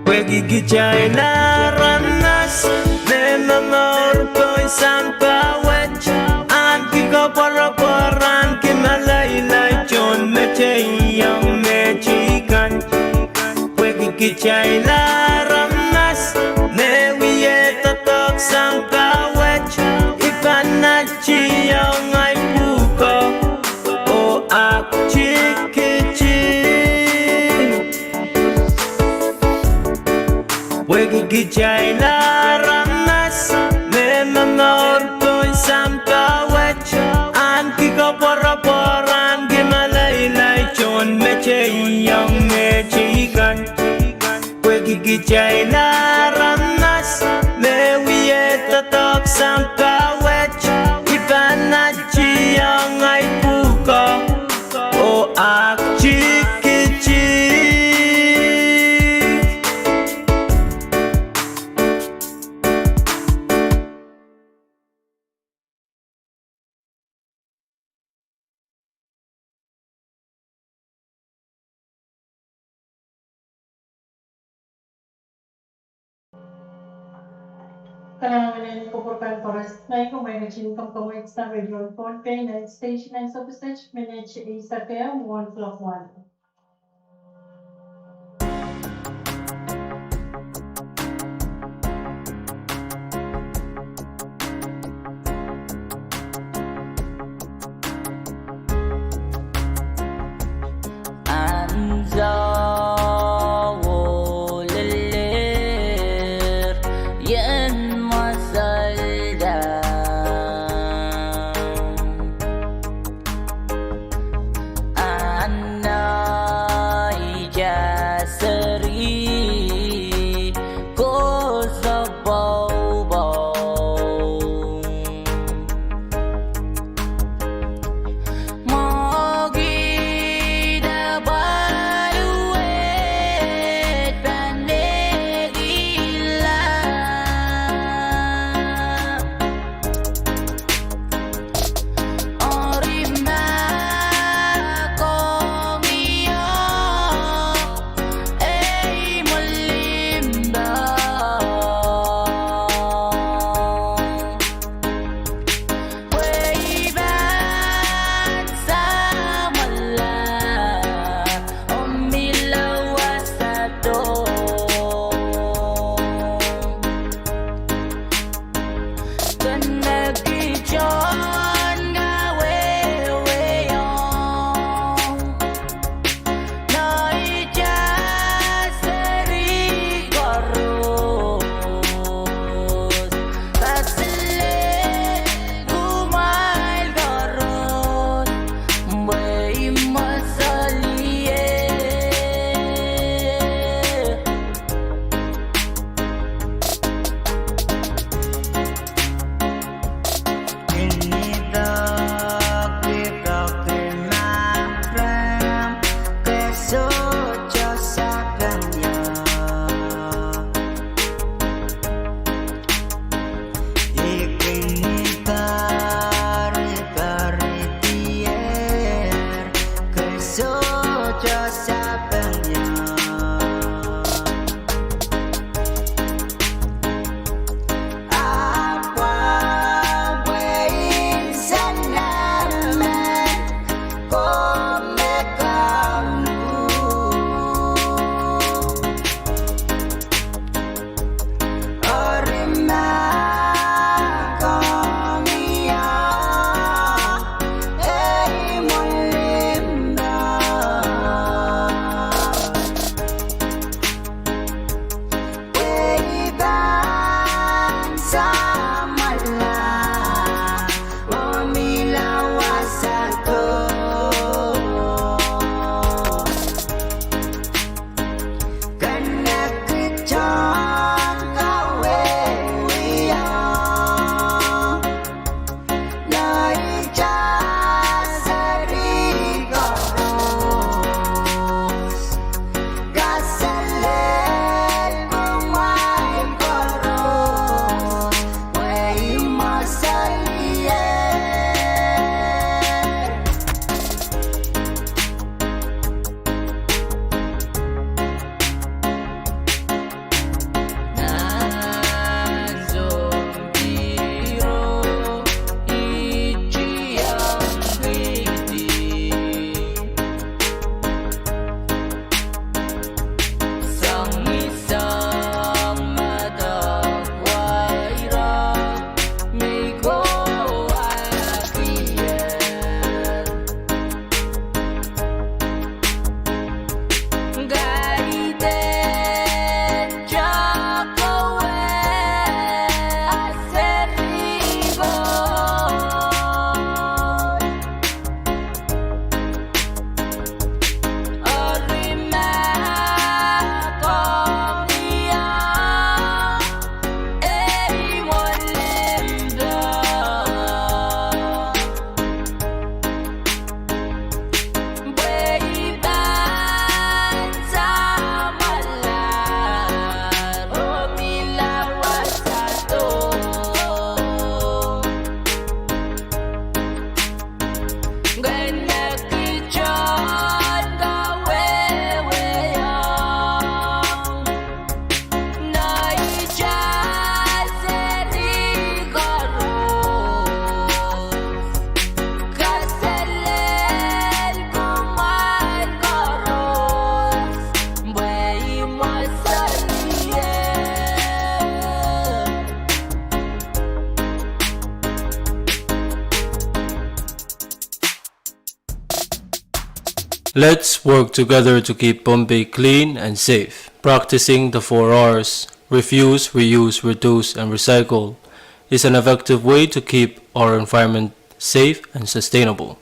Pwehki kitail aramas me momour sampah wet, ahneki koapworopwor, ahneki meleilei tohn mehteiong mehte kan. Pwehki kitail aramas me wie doadoahk sang pah wet, I pahn ahneki iang ahi pwuhko oh aktikitik. Pwehki kitail aramas me momour pohn sampah wet, ahneki koapworopwor, ahneki meleilei tohn mehteiong mehte kan. Pwehki kitail aramas me wie doadoahk sang pah wet, I pahn ahneki iang ahi pwuhko oh aktikitik. Kalahngan en kupwur kan koaros, ma I kin kamwakelei sang Radio Pohnpei nan station en Sopiseht, minit eisek ehu mwohn kuloak walo. Ansou oh lelehr ien mwosel down. Anahn Let's work together to keep Pohnpei clean and safe. Practicing the four R's, refuse, reuse, reduce, and recycle, is an effective way to keep our environment safe and sustainable.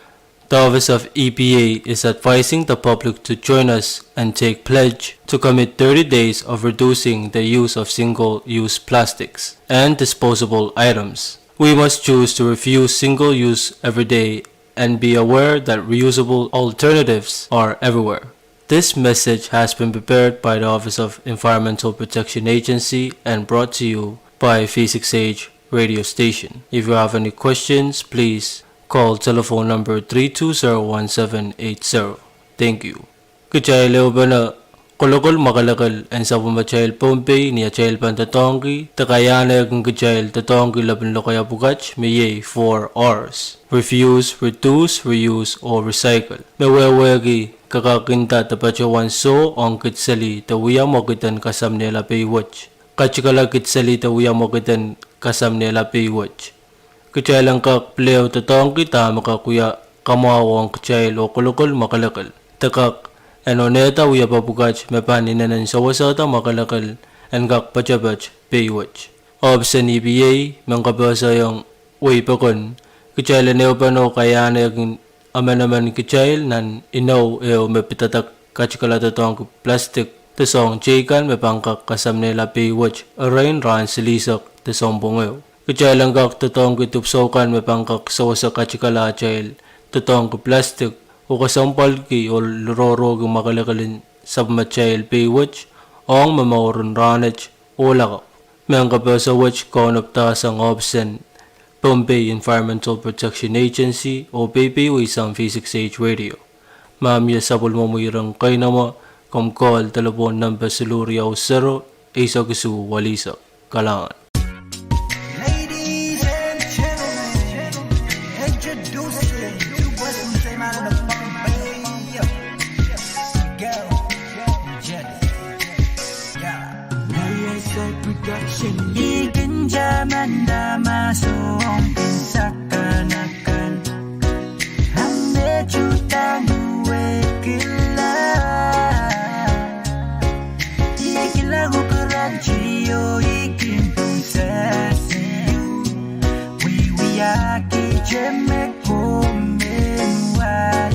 The Office of E P A is advising the public to join us and take pledge to commit thirty days of reducing the use of single-use plastics and disposable items. We must choose to refuse single-use every day and be aware that reusable alternatives are everywhere. This message has been prepared by the Office of Environmental Protection Agency and brought to you by V six H radio station. If you have any questions, please call telephone number three two zero one seven eight zero. Thank you. Kitail ehupene kolokol mwakelekel en sapwellimatail Pohnpei ni atail pahn doadoahngki de kaiahnekin kitail doadoahngki lepin lokaia pwukat me iei four R's: refuse, reduce, reuse, oh recycle. Me wehwehki ke kak inda de patohwan soh ong kid seli de wia mwekid en kasamnehla pei wet. Katikala kid seli de wia mwekid en kasamnehla pei wet. Kitail en kak pil ehu doadoahngki dahme kak wia kamwahu ong kitail oh kolokol mwakelekel, de kak en onehda wiepe pwukat me pahn inenen sewesehda mwakelekel en kak poatopoat pei wet. Ohpis en E P A men kapehsehiong wehi pokon, kitail en ehupene kaiahnekin emenemen kitail nan inou ehu me pidada katikala doadoahngki plastik de soahng teikan me pahn kak kasamnehla pei wet erein rahn silihsek de sounpwong ehu. Kitail en kak doadoahngki dipwisou kan me pahn kak sewese katikala atail doadoahngki plastik oh kesempwalki oh lororohki mwakelekel en sapwellimatail pei wet ong momouren rahnwet oh lakapw. Mehn kapehse wet kaunopdahsang ohpis en Pohnpei Environmental Protection Agency oh peipeieisang V six H radio. Ma mie sapwellimomwi iren keinemwe, komw call telephone number siluh riau sero, eisek isuh welihsek. Kalahngan. Ladies and gentlemen, introducing two boys from Same Island of Pohnpei. Go. Jealous. Yeah. Production. Ikin jamanda masong kin sakanakan. Ame jutangu wekila. Ikila kukuran jio ikin pung sasi. Wiwiaki jemek komen wai.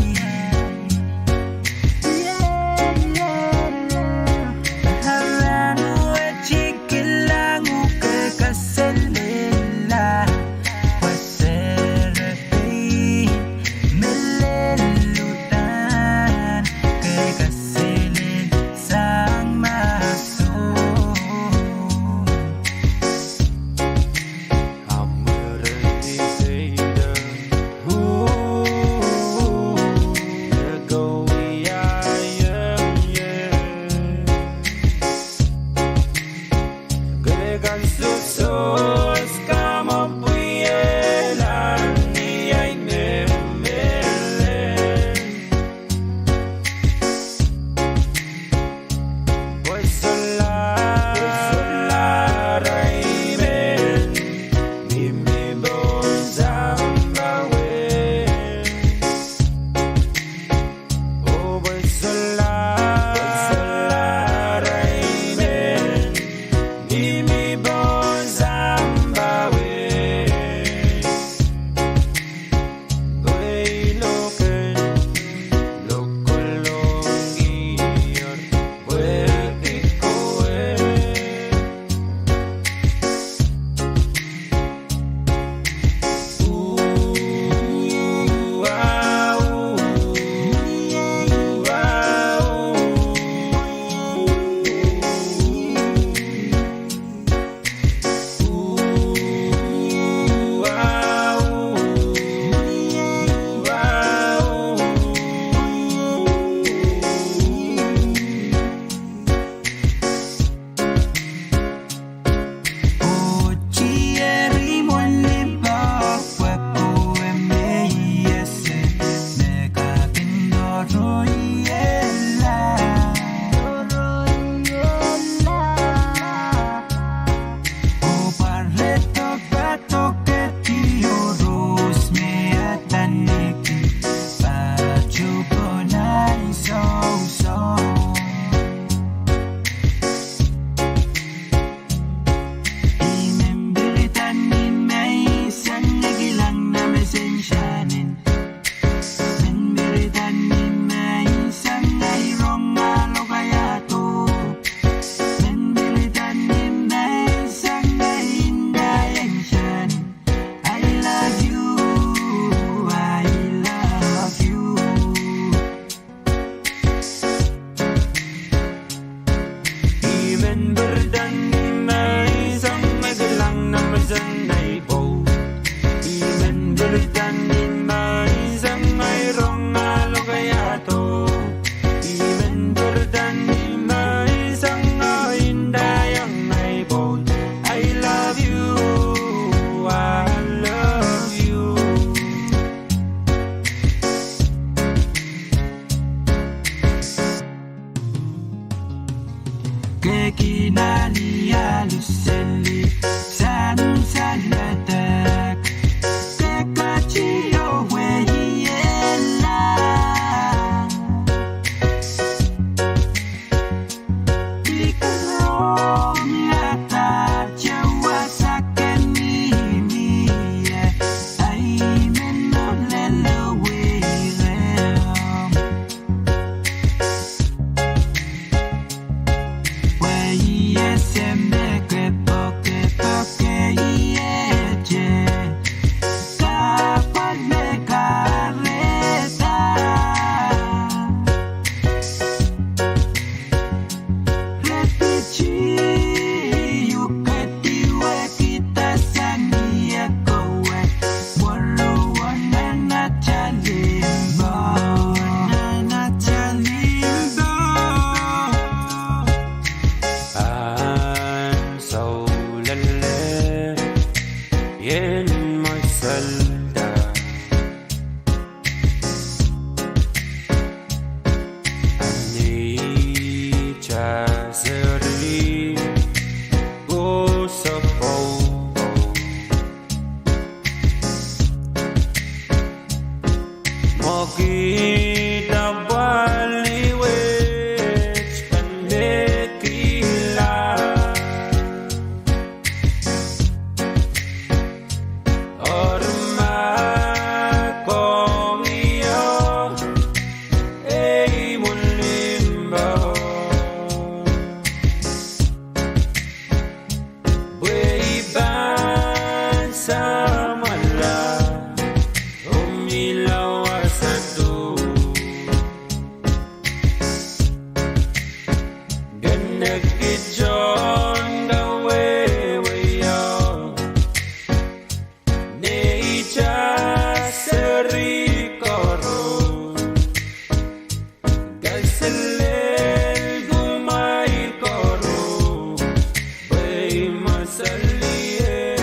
I masalie.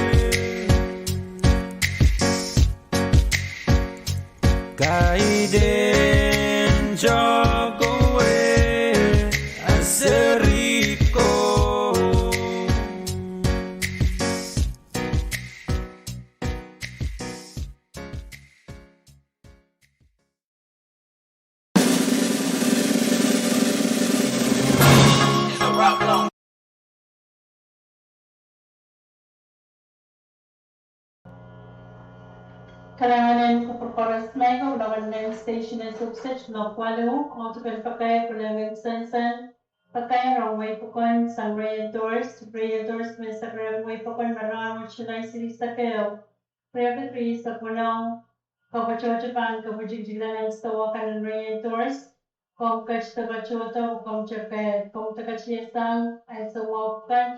Kaidehn tohkowe, a serihko. Kalahngan en kupwur koaros, me I pil lokaia station en Sukset, Lokwalu, Otupen Pakai, Pulehng Sensen, Pakai, Rong Wei Pokon, sang Reentors, Reentors, me sakre Wei Pokon, me rahnwet July silihsek ehu, riekid rieisek weneu, kapwatohto pahn kapwatohto lalansou kan en Reentors, komw ketido patohdo, komw teke, komw teke tiasang, ansou kan,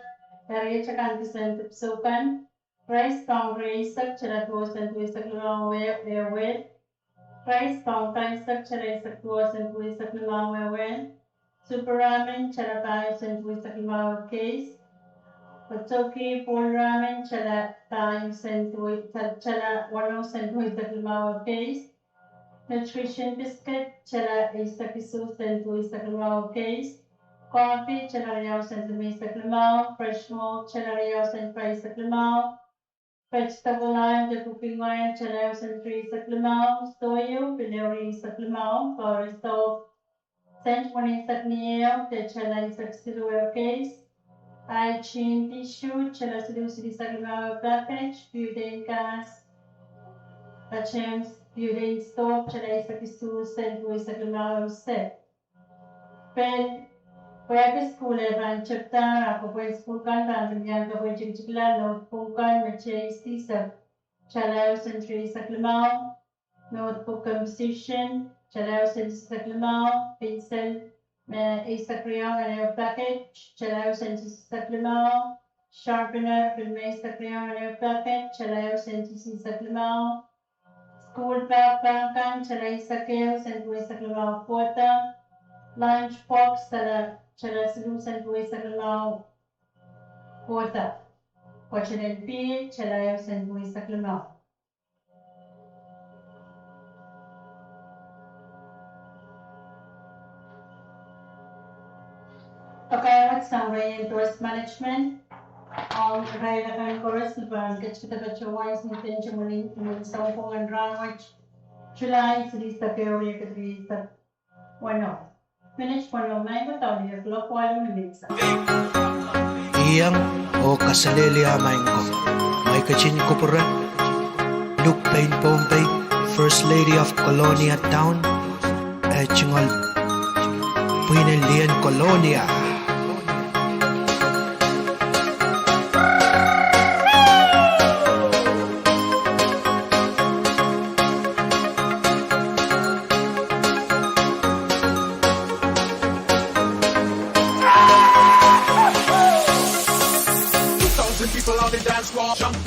eri e teke kisehn dipwisou kan, Rice pound rieisek, tala duwen duweisek limau wehwehn. Rice pound pahisek, tala eisek duwen duweisek limau wehwehn. Super ramen, tala pahisek duweisek limau keis. Otoki bowl ramen, tala pahisek duwe, tala weneu sent duweisek limau keis. Nutrition biscuit, tala eisek isuh sent duweisek limau keis. Coffee, tala riau sent limeisek limau. Fresh milk, tala riau sent pahisek limau. Vegetable oil de cooking oil, tala ehu sent rieisek limau. Soy ehu, pil ehu rieisek limau. Bar soap, sent weneisek ni ehu, de tala eisek siluh ehu keis. Hygiene tissue, tala siluh silihsek limau ehu packet. Butane gas, patems, butane stove, tala eisek isuh sent duweisek limau ehu set. Pil, pwehki sukuhl e pahn tepda, a kopwe sukuhl kan pahn pil iang kopwe tikitikla notebook kan me teiseisek, tala ehu sent rieisek limau. Notebook composition, tala ehu sent isek limau. Pencil, me eisek riau nan ehu packet, tala ehu sent isek limau. Sharpener, pil me eisek riau nan ehu packet, tala ehu sent isek limau. Sukuhl pahpahn kan, tala eisek ehu sent duweisek limau kohda. Lunch box, tala, tala siluh sent duweisek limau kohda. Kotelel pih, tala ehu sent duweisek limau. Pakairek sang Reentors management, ong irail akan koaros me pahn ketikihda patohwan sent en imwin, imwin sounpwong en rahnwet, July silihsek ehu, riekid rieisek weneu. Minit weneu maing ko, daulihek Lokwalu ni menseng. Iang oh kaselehlie maing ko. Mai ketin kupwure Luke Payne Pohnpei, First Lady of Kolonia Town, eh, tungoal pwihn en lien Kolonia. Two thousand people on the dance floor jump.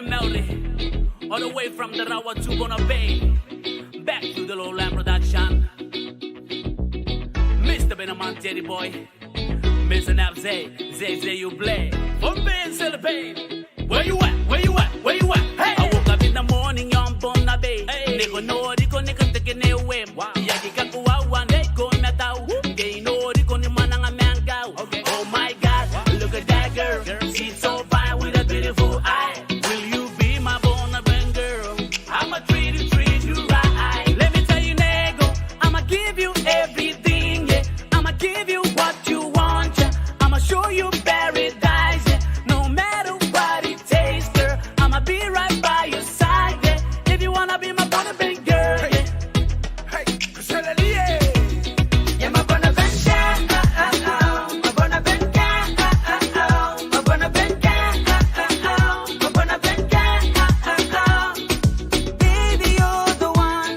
Maori, all the way from Tarawa to Pohnpei. Back to the Lowland Production. Mister Benaman, Teddy Boy. Mister Nap say, say, say you play. Pohnpei and Selepe. Where you at? Where you at? Where you at? Hey! I woke up in the morning, yon Pohnpei. Hey! Niko noriko, niko teke ne wem. Wow. Yaki kakuwa wan dei kon matau. Woo! Kei noriko ni mananga mangau. Okay. Oh my God, look at that girl. She's so fine with a beautiful eye. Will you be my Pohnpei girl? I'ma treat you, treat you right. Let me tell you, nego, I'ma give you everything, yeah. I'ma give you what you want, yeah. I'ma show you paradise, yeah. No matter what it takes, girl, I'ma be right by your side, yeah. If you wanna be my Pohnpei girl, yeah. Hey, hey, Selepe, yeah. Yeah, my Pohnpei girl, oh, oh, oh. My Pohnpei girl, oh, oh, oh. My Pohnpei girl, oh, oh, oh. My Pohnpei girl, oh, oh, oh. Baby, you're the one,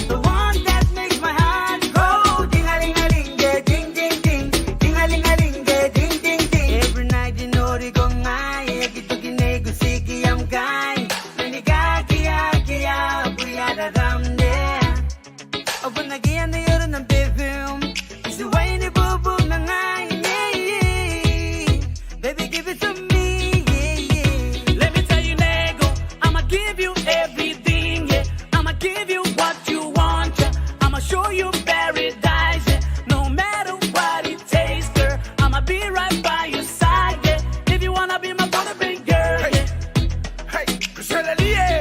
the one that makes my heart go ding-a-ling-a-ling, yeah, ding, ding, ding, ding-a-ling-a-ling, yeah, ding, ding, ding. Every night, you know, they go ngai, yeah, ki tuki ne ku siki am kai. Meni ka kia, kia, pwia da dam de. Open again, the other number boom. It's the way the boom boom na ngai, yeah, yeah. Baby, give it to me, yeah, yeah. Let me tell you, nego, I'ma give you everything, yeah. I'ma give you what you want, yeah. I'ma show you paradise, yeah. No matter what it takes, girl, I'ma be right by your side, yeah. If you wanna be my Pohnpei girl, yeah. Hey, Selepe, yeah.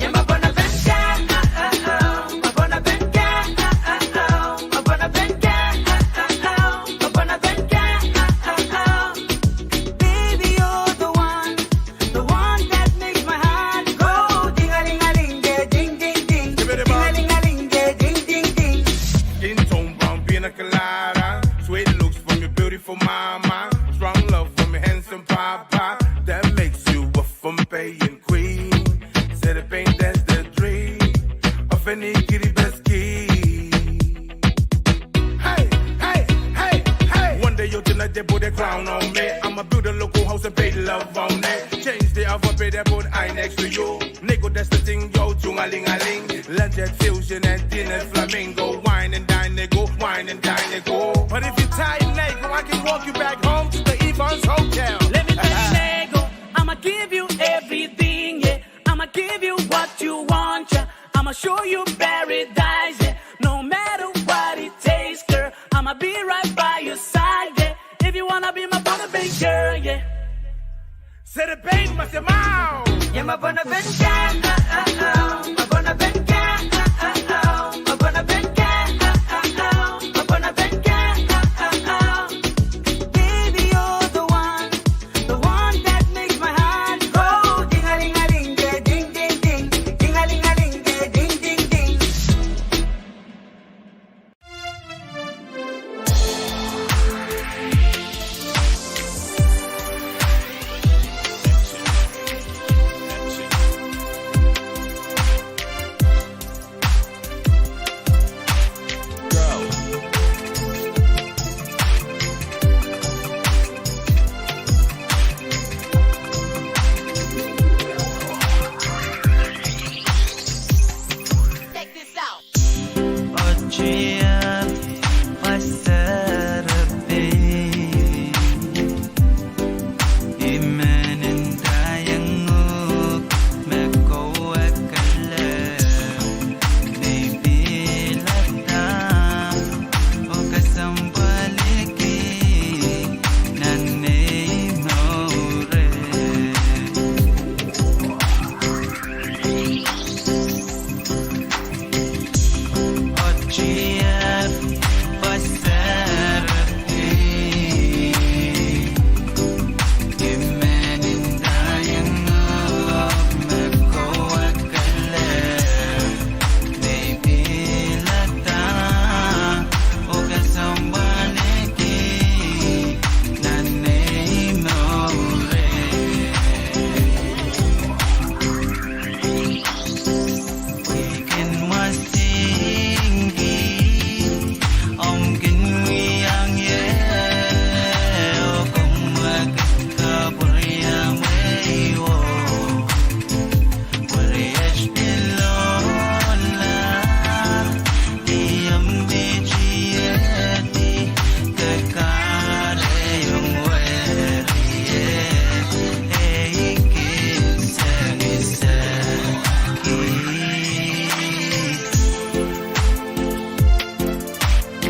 Yeah, my Pohnpei girl, oh, oh, oh. My Pohnpei girl, oh, oh, oh. My Pohnpei girl, oh, oh, oh. My Pohnpei girl, oh, oh, oh. Baby, you're the one, the one that makes my heart go ding-a-ling-a-ling, yeah, ding, ding, ding. Ding-a-ling-a-ling, yeah, ding, ding, ding. Skin tone brown, pina colada. Sweet looks from your beautiful mama. Strong love from your handsome papa. That makes you a Pohnpeian queen. Selepe, that's the dream of any Kiribati. Hey, hey, hey, hey. One day you'll turn the table, the crown on me. I'ma build a local house and pay love on it. Change the alphabet and put I next to you. Nego, that's the thing, yo, ding-a-ling-a-ling. Landed fusion and dinner flamingo. Wine and dine, nego, wine and dine, nego. But if you tie nego, I can walk you back home to the Evans Hotel. Let me tell you, nego, I'ma give you everything, yeah. I'ma give you what you want, yeah. I'ma show you paradise, yeah. No matter what it takes, girl, I'ma be right by your side, yeah. If you wanna be my Pohnpei girl, yeah. Selepe, my semao. Yeah, my Pohnpei girl, oh, oh, oh. My Pohnpei